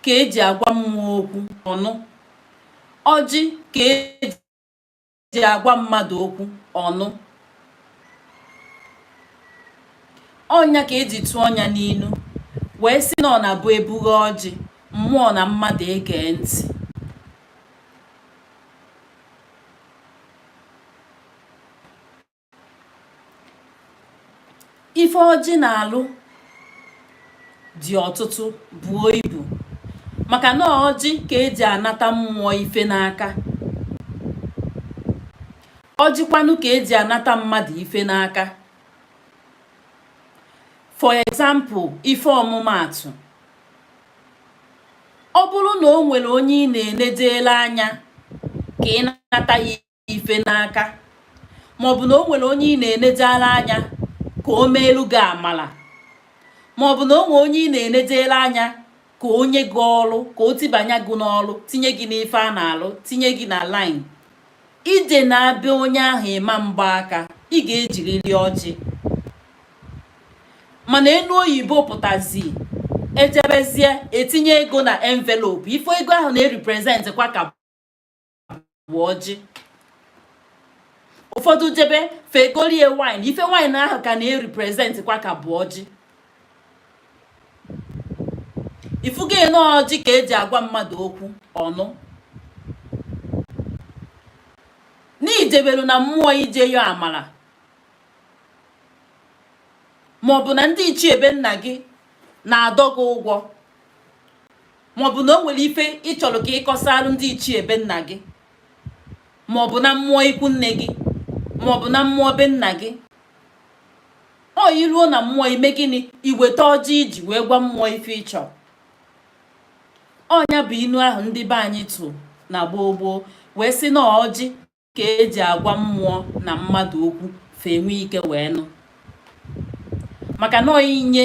ka eji agwa mmụọ okwu ọnụ, ọjị ka eji agwa mmadụ okwu ọnụ. Ọnya ka eji tụọ ọnya n'inu wee sị na ọ na-abụ ebughe ọjị, mmụọ na mmadụ ege ntị. Ife ọjị na-alụ dị ọtụtụ, buo ibu, maka na ọjị ka eji anata mmụọ ife n'aka, ọjịkwanụ ka eji anata mmadụ ife n'aka. For example, ife ọmụmaatụ, ọ bụrụ na o nwere onye ị na-enedela anya ka ị nata ya ife n'aka, maọbụ na o nwere onye ị na-enejela anya ka o meelu gị amala, maọbụ na o nwere onye ị na-enejela anya ka o nye gị ọrụ, ka o tibanye gị n'ọrụ, tinye gị n'ife a na-alụ, tinye gị na line ije na-abịa onye ahụ, ịma mgba aka, ị ga-ejiriri ọjị. Mana enu oyibo pụtazi, ejebezie etinye ego na envelope, ife ego ahụ na-erepresent kwa ka bụ ọjị. Ụfọdụ jebe fegorie wine, ife wine ahụ ka na-erepresent kwa ka bụ ọjị. Ifugo na ọjị ka eji agwa mmadụ okwu ọnụ n'ijebelu na mmụọ, ije yọọ amala, maọbụ na ndị ichie be nna gị na-adọ gị ụgwọ, maọbụ na o nwere ife ị chọrọ ka ị kọsalụ ndị ichie be nna gị, maọbụ na mmụọ ikwu nne gị, maọbụ na mmụọ be nna gị. Ọ iruo na mmụọ, ime gịnị? Iweta ọjị iji wee gwa mmụọ ife ị chọrọ. Ọnya bụ inu ahụ ndị be anyị tụ na gboo gboo wee sị na ọjị ka eji agwa mmụọ na mmadụ okwu. Fa enwe ike wee nụ, maka na ọ inye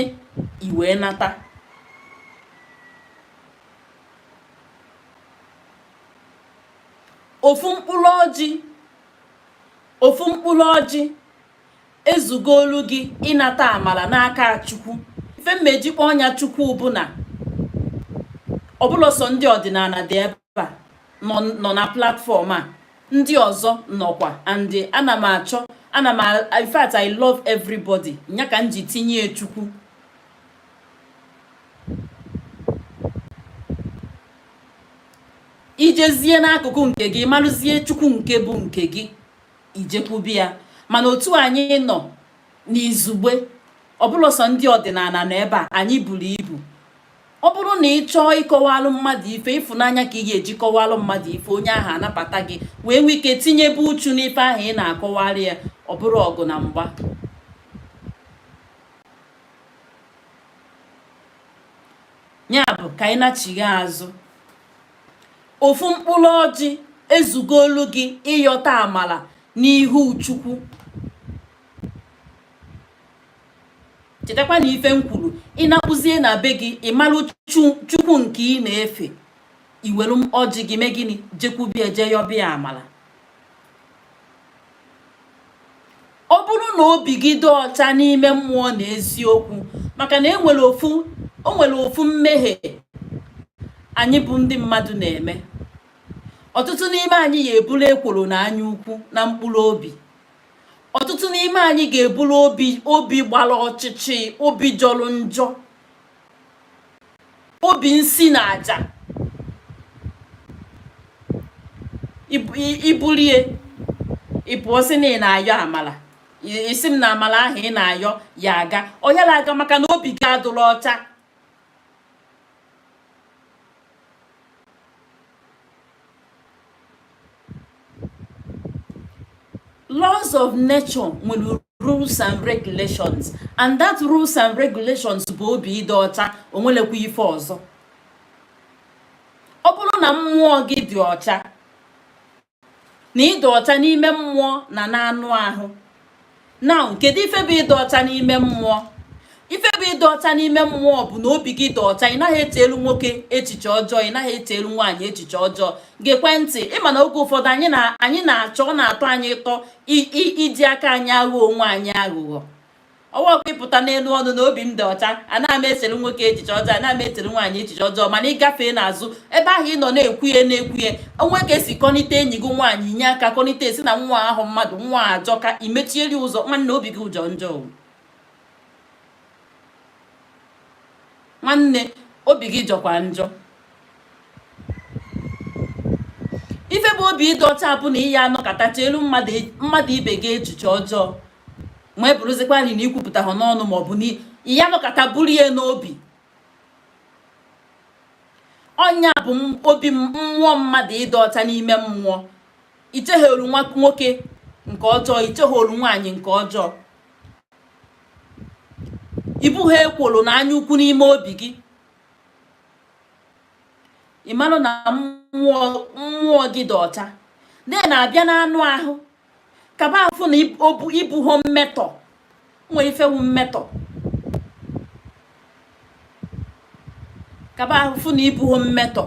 i wee nata. Ofu mkpụrụ ọjị, ofu mkpụrụ ọjị ezugolu gị ịnata amala n'aka Chukwu. Ife m ma-eji kpọọ nya Chukwu bụ na ọ bụlọ sọ ndị ọdịnala dị ebe a nọ na platform a, ndị ọzọ nọkwa, and ana m achọ, ana m, in fact, I love everybody. Nya ka m ji tinye Chukwu. I jezie n'akụkụ nke gị, marụzie Chukwu nke bụ nke gị, i jekwube ya. Mana otu anyị nọ n'izugbe, ọ bụlọ sọ ndị ọdịnala nọ ebe a, anyị buru ibu. Ọ bụrụ na ị chọọ ịkọwalụ mmadụ ife, ịfụnanya ka ị ga-eji kọwalụ mmadụ ife, onye ahụ anabata gị wee nwee ike tinyebe uchu n'ife ahụ ị na-akọwalụ ya. Ọ bụrọ ọgụ na mgba. Ya bụ ka anyị nachigha azụ. Ofu mkpụrụ ọjị ezugolu gị ịyọta amala n'ihu Chukwu. Chetakwa na ife m kwuru, ị nakpuzie na be gị, ị malụ Chukwu nke ị na-efe, i were ọjị gị mee gịnị? Jekwube ya, jee yọba ya amala. Ọ bụrụ na obi gị dị ọcha n'ime mmụọ na eziokwu, maka na enwere ofu, o nwere ofu mmehie anyị bụ ndị mmadụ na-eme. Ọtụtụ n'ime anyị ya eburu ekworo na anya ukwu na mkpụrụ obi. Ọtụtụ n'ime anyị ga-eburu obi gbara ọchịchị, obi jọrọ njọ, obi nsi na aja. I bulie, ị pụọ sị na ị na-ayọ amala, ị sị m na amala ahụ ị na-ayọ ya aga, ọ yala aga, maka na obi gị adụrọ ọcha. Laws of nature nwere rules and regulations, and that rules and regulations bụ obi ịdị ọcha. O nwelekwa ife ọzọ. Ọ bụrụ na mmụọ gị dị ọcha, na ịdị ọcha n'ime mmụọ na n'anụ ahụ. Now, kedu ife bụ ịdị ọcha n'ime mmụọ? Ife bụ ịdị ọcha n'ime mmụọ bụ na obi gị dị ọcha. Ị naghị echelu nwoke echiche ọjọọ, ị naghị echelu nwaanyị echiche ọjọọ. Gekwe ntị, ịma na oge ụfọdụ anyị na-achọ, ọ na-atọ anyị ụtọ iji aka anyị aghọ onwe anyị aghụghọ. Ọwakwa ịpụta n'elu ọnụ na obi m dị ọcha, anaghị m echere nwoke echiche ọjọọ, anaghị m echere nwaanyị echiche ọjọọ, mana ị gafee n'azụ ebe ahụ ị nọ na-ekwu ya, na-ekwu ya, onwe ka esi kọnite enyi gị nwaanyị, nye aka kọnite, si na nwa ahụ mmadụ nwa ajọka, imechieri ụzọ. Nwanne, obi gị ụjọ njọ. Nwanne, obi gị jọkwa njọ. Ife bụ obi ịdị ọcha bụ na ị ya anọkata cheelu mmadụ ibe gị echiche ọjọọ, ma e bụrụzikwa na ikwupụta ha n'ọnụ, ma ọ bụ na ị ya anọkata buru ya n'obi. Ọ nya bụ obi mmụọ mmadụ ịdị ọcha n'ime mmụọ. Icheghelu nwa nwoke nke ọjọọ, icheghelu nwaanyị nke ọjọọ, ibughị ekworo na anya ukwu n'ime obi gị. Ị marụ na mmụọ gị dị ọcha. De na-abịa n'anụ ahụ, kaba afụ na ibuho mmetọ nwee ifewu mmetọ, kaba afụ na ibuho mmetọ.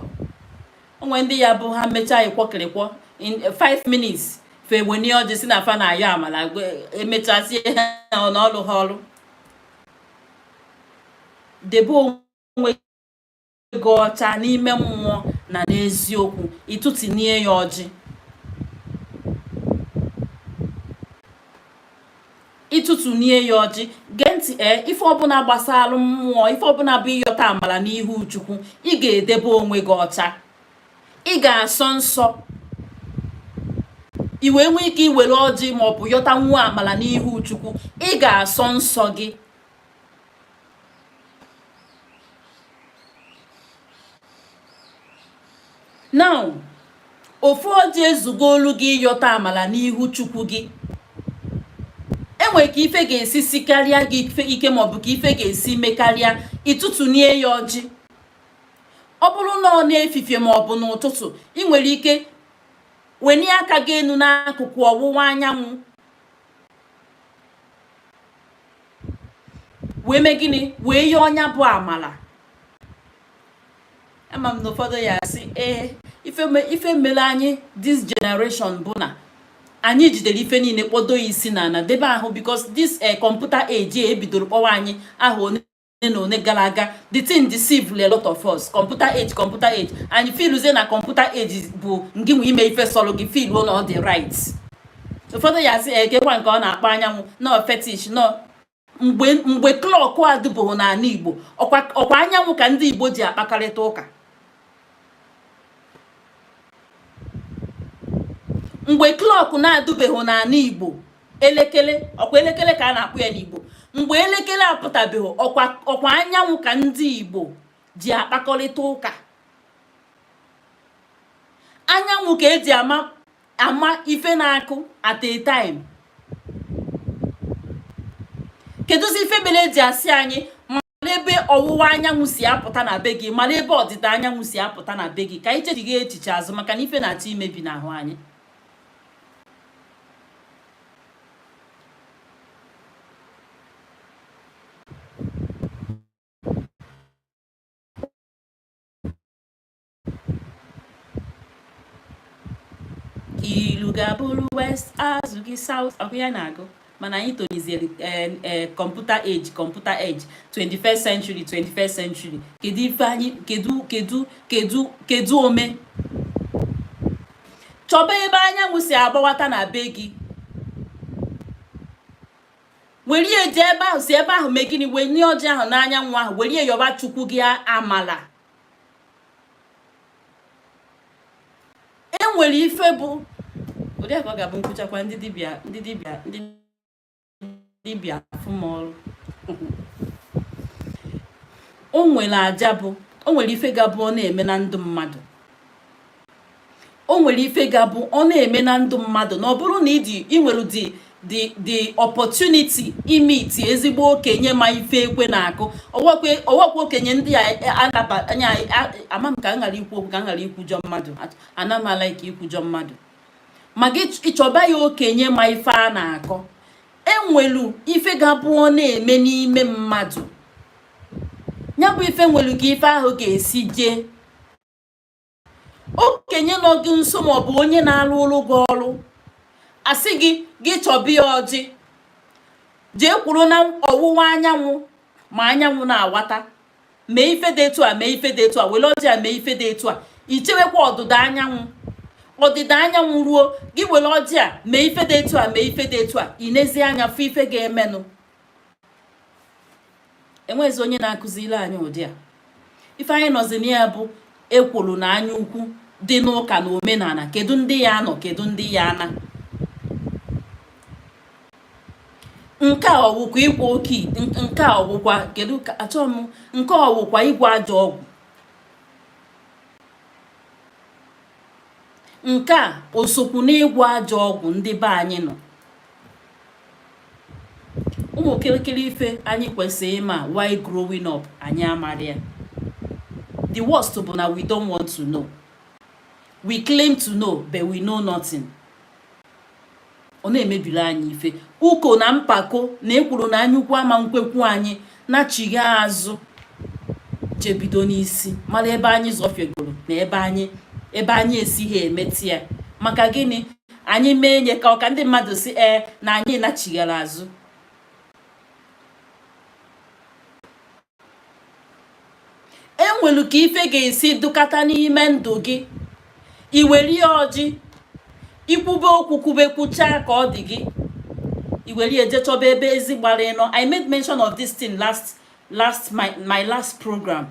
Onwe ndị ya bụ ha mechaa ịkwọkịrịkwọ in 5 minutes, fa eweni ọjị si na fa na-ayọ amala, emechasie ha n'ọlụ ha ọlụ. Debe onwe gị ọcha n'ime mmụọ na n'eziokwu, ịtụtinye ya ọjị, ịtụtụnie ya ọjị. Gee ntị, ee, ife ọbụla gbasara mmụọ, ife ọbụla bụ ịyọta amala n'ihu Chukwu, ị ga-edebe onwe gị ọcha, ị ga-asọ nsọ, i wee nwee ike iwere ọjị ma ọ bụ yọta nwa amala n'ihu Chukwu. Ị ga-asọ nsọ gị. Now, ofu ọjị ezugolu gị ịyọta amala n'ihu Chukwu gị. Enwere ka ife ga-esi sikarịa gị ike, maọbụ ka ife ga-esi mekarịa, ịtụtụnie ya ọjị. Ọ bụrụ na ọ na-efifie maọbụ n'ụtụtụ, ị nwere ike wenie aka gị enu n'akụkụ ọwụwa anyanwụ. Wee mee gịnị? Wee yọọ nya bụ amala. Ama m na ụfọdụ ya asị, ee, ife mere anyị this generation bụ na anyị jidere ife niile kpọdo ya isi n'ala debe ahụ, because this computer age ebidoro kpọwa anyị ahụ one na one gara aga, the thing deceive a lot of us. Computer age, computer age, anyị feeluzie na computer age bụ ngị nwe ime ife sọrọ gị, feeluo na ọ dị right. Ụfọdụ ya sị ekekwa nke ọ na-akpọ anyanwụ no fetish no. Mgbe clock adịbụghị n'ala Igbo, ọkwa anyanwụ ka ndị Igbo ji akpakarịta ụka. Mgbe clock na-adụbeghị n'ala Igbo, elekere, ọkwa elekere ka a na-akpọ ya n'Igbo. Mgbe elekere apụtabeghị, ọkwa anyanwụ ka ndị Igbo ji akpakọrịta ụka. Anyanwụ ka eji ama ife na-akụ at a time. Kedụzi ife mere eji asị anyị mara ebe ọwụwa anyanwụ si apụta na be gị, mara ebe ọdịda anyanwụ si apụta na be gị, ka anyị chechighị echiche azụ, maka na ife na-achọ imebi n'ahụ anyị. Ilu ga-abụrụ west, azụ gị south, ọkụ ya na-agụ. Mana anyị toliziere computer age, computer age, 21st century, 21st century. Kedu ife anyị, kedu kedu kedu kedu ome? Chọba ebe anyanwụ si agbawata na be gị, were eje ebe ahụ, si ebe ahụ mee gịnị? Wee nye ọjị ahụ n'anyanwụ ahụ, were yọba Chukwu gị amala. E nwere ife bụ ụdị a ka ọ ga-abụ nkwụchakwa ndị dibịa, ndị dibịa, ndị dibịa afụmọrụ. O nwere aja bụ, o nwere ife ga-abụ ọ na-eme na ndụ mmadụ, o nwere ife ga-abụ ọ na-eme na ndụ mmadụ, na ọ bụrụ na ịdị ị nwere the opportunity imeet ezigbo okenye ma ife ekwe na-akụ. Ọwakwa okenye ndị a anaba anya ama m ka m ghara ikwu okwu, ka m ghara ikwujọ mmadụ. Ana m alike ikwujọ mmadụ, ma gị ịchọba ya okenye ma ife a na-akọ. Enwelu ife ga-abụ ọ na-eme n'ime mmadụ, ya bụ ife nwelu ka ife ahụ ga-esi jee. Okenye nọ gị nso maọbụ onye na-alụ ụlụ gị ọrụ asị gị gị chọba ya ọjị, jee kwuru na ọwụwa anyanwụ ma anyanwụ na-awata, mee ife dị etu a, mee ife dị etu a, were ọjị a mee ife dị etu a. Ichewekwa ọdịda anyanwụ, ọdịda anyanwụ ruo, gị were ọjị a mee ife dị etu a, mee ife dị etu a. Inezi anya fụ ife ga-emenụ. Enwezi onye na-akụziri anyị ụdị a ife anyị nọzi na ya bụ ekworo na anya ukwu dị n'ụka na omenala. Kedu ndị ya anọ? Kedu ndị ya ana? Nke a ọwụkwa ịgwọ oke, nke a ọwụkwa, kedu ka achọghị m, nke a ọwụkwa ịgwọ ajọ ọgwụ, nke a osokwu n'ịgwọ ajọ ọgwụ ndị be anyị nọ. Ụmụ kirikiri ife anyị kwesịrị ịma while growing up, anyị amara ya. The worst bụ na we don't want to know. We claim to know, but we know nothing. Ọ na-emebiri anyị ife. Uko na mpako na ekwuru na anya ukwu ama nkwekwu anyị nachigha azụ, jebido n'isi mara ebe anyị zọfiegoro na ebe anyị esighị emetụ ya. Maka gịnị anyị mee nye ka ọka ndị mmadụ si ee na anyị nachighara azụ? Enwelu ka ife ga-esi dụkata n'ime ndụ gị, i were ọjị ikwube okwu, kwube kwuchaa ka ọ dị gị, i were eje chọba ebe ezi gbara ịnọ. I made mention of this thing last my last program.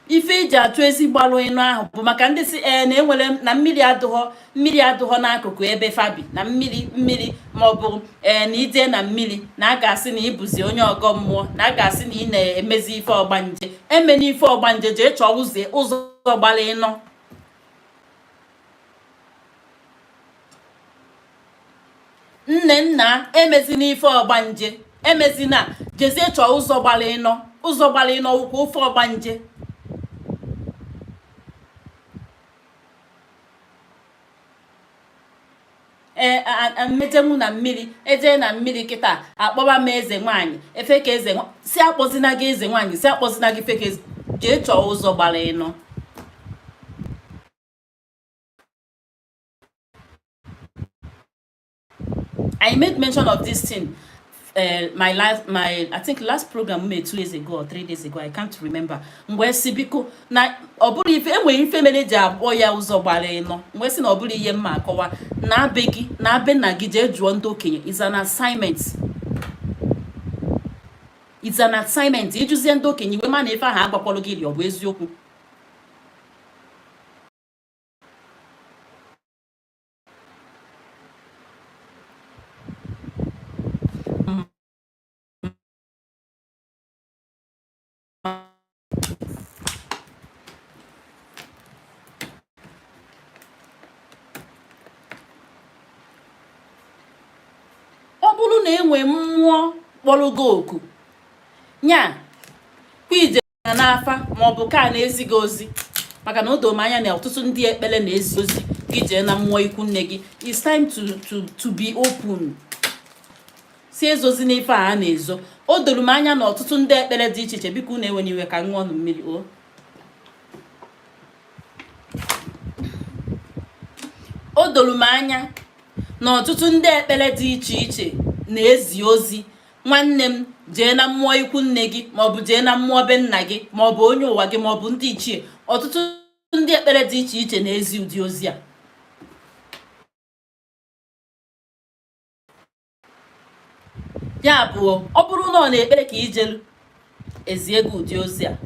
Ife iji achọ ezi gbalụ ịnọ ahụ bụ maka ndị si ee na enwere na mmiri adụghọ, mmiri adụghọ n'akụkụ ebe fabi na mmiri mmiri, maọbụ ee na ije na mmiri na a ga-asị na ịbụzi onye ọgọ mmụọ, na a ga-asị na ị na-emezi ife ọgbanje. Eme n'ife ọgbanje, jee chọọ ụzọ gbara ịnọ. Nne nna, emezina ife ọgbanje, emezina, jezie chọọ ụzọ gbara ịnọ. Ụzọ gbara ịnọ wụkwa ofe ọgbanje. Ee, mmejenwu na mmiri, ejee na mmiri kịta, akpọba m eze nwaanyị, efeke eze. Si akpọzina gị eze nwaanyị, si akpọzina gị feke. Jee chọọ ụzọ gbara ịnọ. I made mention of this thing my last my I think last program made 2 days ago or 3 days ago, I can't remember. Mgbe si biko na ọ bụrụ ife enwere ife mere eji akpọ ya ụzọ gbara ịnọ, mgbe si na ọ bụrụ ihe mma akọwa na be gị na be nna gị, jee jụọ ndị okenye. Is an assignment, it's an assignment. Ịjụzie ndị okenye iwe ma na ife ahụ agbakwalụ gị, ọ bụ eziokwu. Ọ bụrụ na enwe mmụọ kpọrọ gị oku nya kwa ije n'afa, maọbụ ka a na-ezi gị ozi, maka na o doo m anya na ọtụtụ ndị ekpere na-ezi ozi gị jee na mmụọ ikwu nne gị. It's time to be open. Si ezozi n'ife a na-ezo. O doro m anya na ọtụtụ ndị ekpere dị iche iche. Biko, unu ewe n'iwe ka m ṅụọ mmiri. O doro m anya na ọtụtụ ndị ekpere dị iche iche na-ezi ozi, nwanne m, jee na mmụọ ikwu nne gị, maọbụ jee na mmụọ be nna gị, maọbụ onye ụwa gị, maọbụ ndị ichie. Ọtụtụ ndị ekpere dị iche iche na-ezi ụdị ozi a. Ya bụ, ọ bụrụ na ọ na-ekpere ka ijelu ezie gị ụdị ozi a,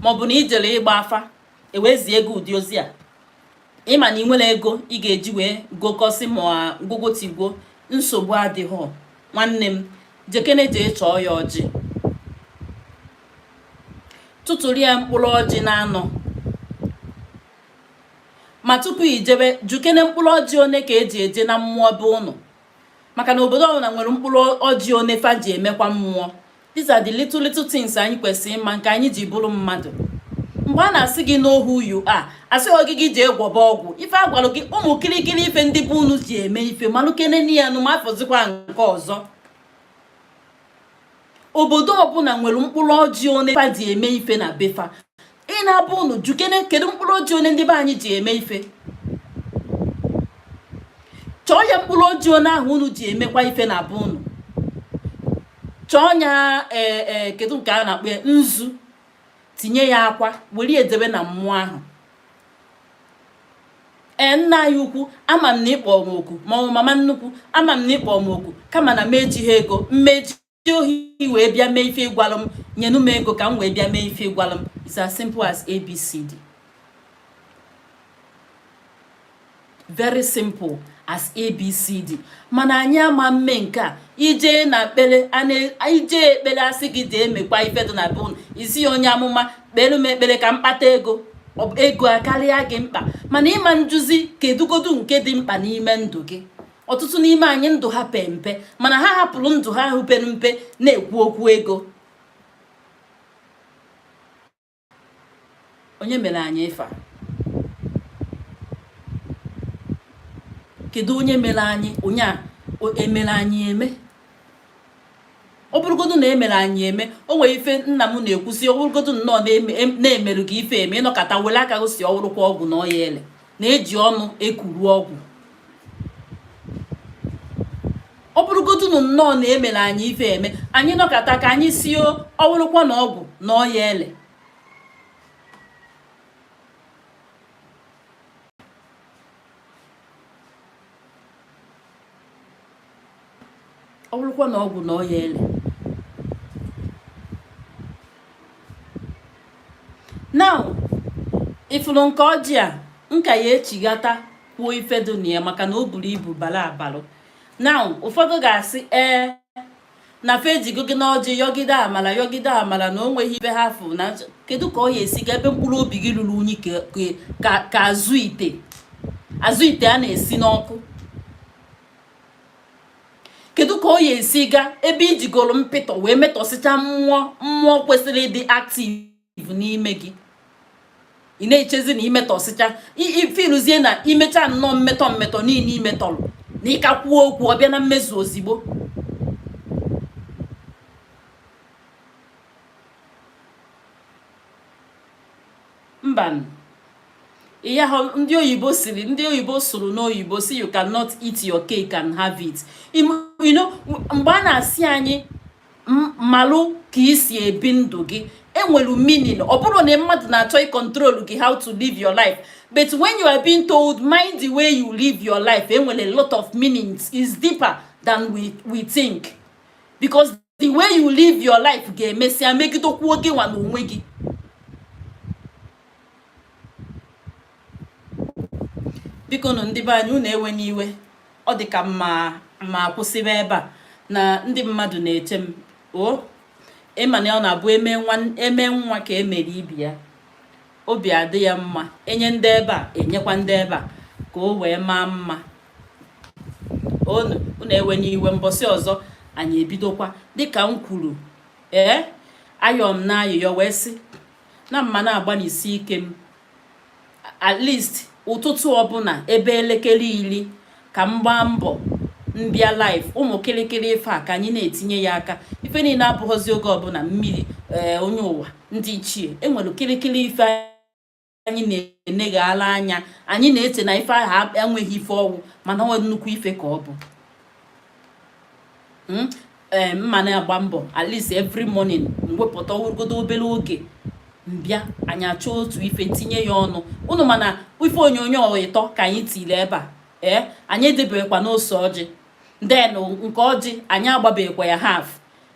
maọbụ na ijere ịgba afa ewee zie gị ụdị ozi a, ịma na ị nwere ego ị ga-eji wee gokọsị ma gwogwotigwo, nsogbu adịghị. Nwanne m, jekene jee chọọ ya ọjị, tụtụrụ ya mkpụrụ ọjị na-anọ. Ma tupu ijebe, jukene mkpụrụ ọjị one ka eji eje na mmụọ be ụnụ, maka na obodo ọbụla nwere mkpụrụ ọjị one fa ji emekwa mmụọ. These are the little little things anyị kwesịrị ịma nke anyị ji bụrụ mmadụ. Mgbe a na-asị gị know who you are, asịghị gị gị jee gwọba ọgwụ. Ife a gwara gị, ụmụ kirikiri ife ndị bụ unu ji eme ife malụkene ya nụ, ma afọzikwa nke ọzọ. Obodo ọbụla nwere mkpụrụ ọjị one fa ji eme ife na befa. Ị na-abụ unu jukene, kedu mkpụrụ ọjị one ndị be anyị ji eme ife? Chọọ ya mkpụrụ ọjị one ahụ unu ji emekwa ife na be unu. Chọọ ya. Ee, kedu nke a na-akpọ ya? Nzu. Tinye ya akwa, were edebe na mmụọ ahụ. Ee, nna anyị ukwu, ama m na ịkpọ m oku, ma ọ bụ mama nnukwu, ama m na ịkpọ m oku, kama na m ejighị ego mmeji ohi wee bịa mee ife ịgwalụ m. Nyenu m ego ka m wee bịa mee ife ịgwalụ m. It's as simple as ABCD, very simple as ABCD. Mana anyị ama mme nke a. Ije na ekpere, ije ekpere, asị gị jee mekwa ife dị na be unu, isi ya, onye amụma, kpere m ekpere ka m kpata ego. Ego akarịa gị mkpa, mana ịma njuzi kedugodu nke dị mkpa n'ime ndụ gị. Ọtụtụ n'ime anyị, ndụ ha pe mpe, mana ha hapụrụ ndụ ha ahụ pere mpe na-ekwu okwu ego. Onye mere anyị ife a? Kedu onye mere anyị? Onye a emere anyị eme? Ọ bụrụgodu na emere anyị eme, o nwere ife nna m na-ekwusi. Ọ bụrụgodu nnọọ na-emerụ gị ife eme, ịnọkọta were aka gị si ọwụrụkwa ọgwụ na ọya ele na-eji ọnụ ekuru ọgwụ. Ọ bụrụgodu na nnọọ na emere anyị ife eme, anyị nọkọta ka anyị si ọwụrụkwa na ọgwụ na ọya ele. Ọ bụrụkwa na ọgwụ na ọya ele. Now, ifuru nke ọjị a, nka ya echighata kwuo ife dị na ya, maka na o buru ibu bara abalụ. Now, ụfọdụ ga-asị, ee, na fa ejigo gị n'ọjị yọgide amala, yọgide amala, na o nweghị ife ha fụ na. Kedu ka ọ ya esi ga ebe mkpụrụ obi gị ruru unyi ka azụ ite, azụ ite a na-esi n'ọkụ? Kedu ka ọ ya esi ga ebe ijigoro mpịtọ wee metọsịcha mmụọ, mmụọ kwesịrị ịdị active n'ime gị? Ị na-echezi na imetọsịcha ifilụzie na imecha nnọọ mmetọ, mmetọ niile imetọrọ. Na ị ka kwuo okwu, ọ bịa na mmezu ozigbo. Mba, ihe ahụ ndị oyibo siri, ndị oyibo sụrụ n'oyibo si, "You cannot eat your cake and have it." Mgbe a na-asị anyị malụ ka ị si ebi ndụ gị, enwere meaning. Ọ bụrụ na mmadụ na-achọ ịcontrol gị how to live your life, but when you are being told, "Mind the way you live your life," enwere a lot of meanings, is deeper than we think, because the way you live your life ga-emesịa megidokwuo gị nwa n'onwe gị. Biko nụ, ndị be anyị, unu ewe n'iwe, ọ dị ka mma ma akwụsịba ebe a na ndị mmadụ na-eche m. O ịma na ọ na-abụ eme nwa ka emere ibi ya, obi adị ya mma. Enye ndị ebe a, enyekwa ndị ebe a, ka o wee maa mma. Unu ewe n'iwe, mbọsị ọzọ anyị ebidokwa. Dịka m kwuru, ee, ayọ m na ayụyọ wee sị na mma na-agbanisi ike m, at least ụtụtụ ọbụla ebe elekere 10, ka m gbaa mbọ mbịa live. Ụmụ kịrịkịrị ife a ka anyị na-etinye ya aka. Ife niile abụghọzi oge ọbụla mmiri, ee, onye ụwa, ndị ichie. Enwere kịrịkịrị ife anyị na-eneghala anya, anyị na-eche na ife ahụ enweghị ife ọgwụ, mana ọ nnukwu ife ka ọ bụ. Ee, mma na-agba mbọ at least every morning m wepụta ogodo obere oge mbịa, anyị achọ otu ife tinye ya ọnụ unu. Mana ife onyonyo ịtọ ka anyị tiri ebe a. Ee, anyị edebekwa n'ose ọjị, then nke ọjị anyị agbabeghịkwa ya half,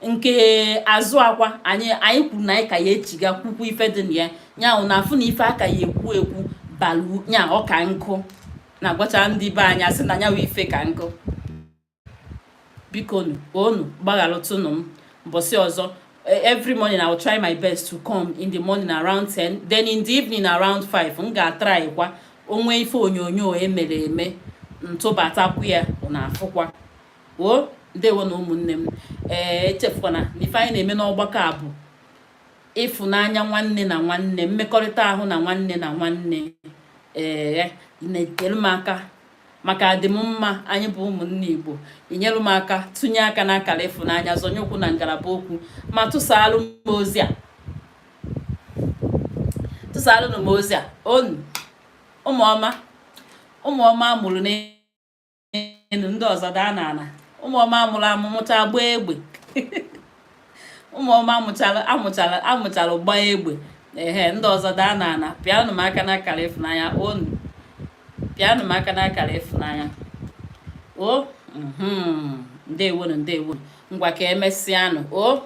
nke azụ akwa anyị kwuru na anyị ka ya echiga kwukwu ife dị na ya. Nya na afụ na ife aka ya ekwu ekwu balu nya ọka nkụ na-agwacha ndị be anyị, asị na nyawa ife ka nkụ. Biko nu, onu gbaghalụtụnụ m. Mbọsị ọzọ, every morning I will try my best to come in the morning around 10, then in the evening around 5 m ga-atry kwa. Onwe ife onyonyo emere eme, ntụbatakwu ya na afụkwa o. Ndewo na ụmụnne m. Ee, echefukwana na ife anyị na-eme n'ọgbakọ a bụ ịfụnanya nwanne na nwanne, mmekọrịta ahụ na nwanne na nwanne. Ee, na-enyere m aka maka adịm mma anyị bụ ụmụnne Igbo. Inyere m aka tụnye aka n'akara ịfụnanya, zọnye ụkwụ na ngalaba okwu, ma tụsaalụ m ozi a, tụsaalụ m ozi a. Onu ụmụọma, ụmụọma amụrụ n'elu, ndị ọzọ daa n'ala. Ụmụọma amụrụ amụ mụcha gbaa egbe. Ụmụọma amụchara amụchara amụchara gbaa egbe. Ehe, ndị ọzọ daa n'ala. Pịanụ m aka n'akara ịfụnanya. Onu pịanụ m aka n'akara ịfụnanya o. Ndewonu, ndewonu. Ngwa, ka emesịanụ o.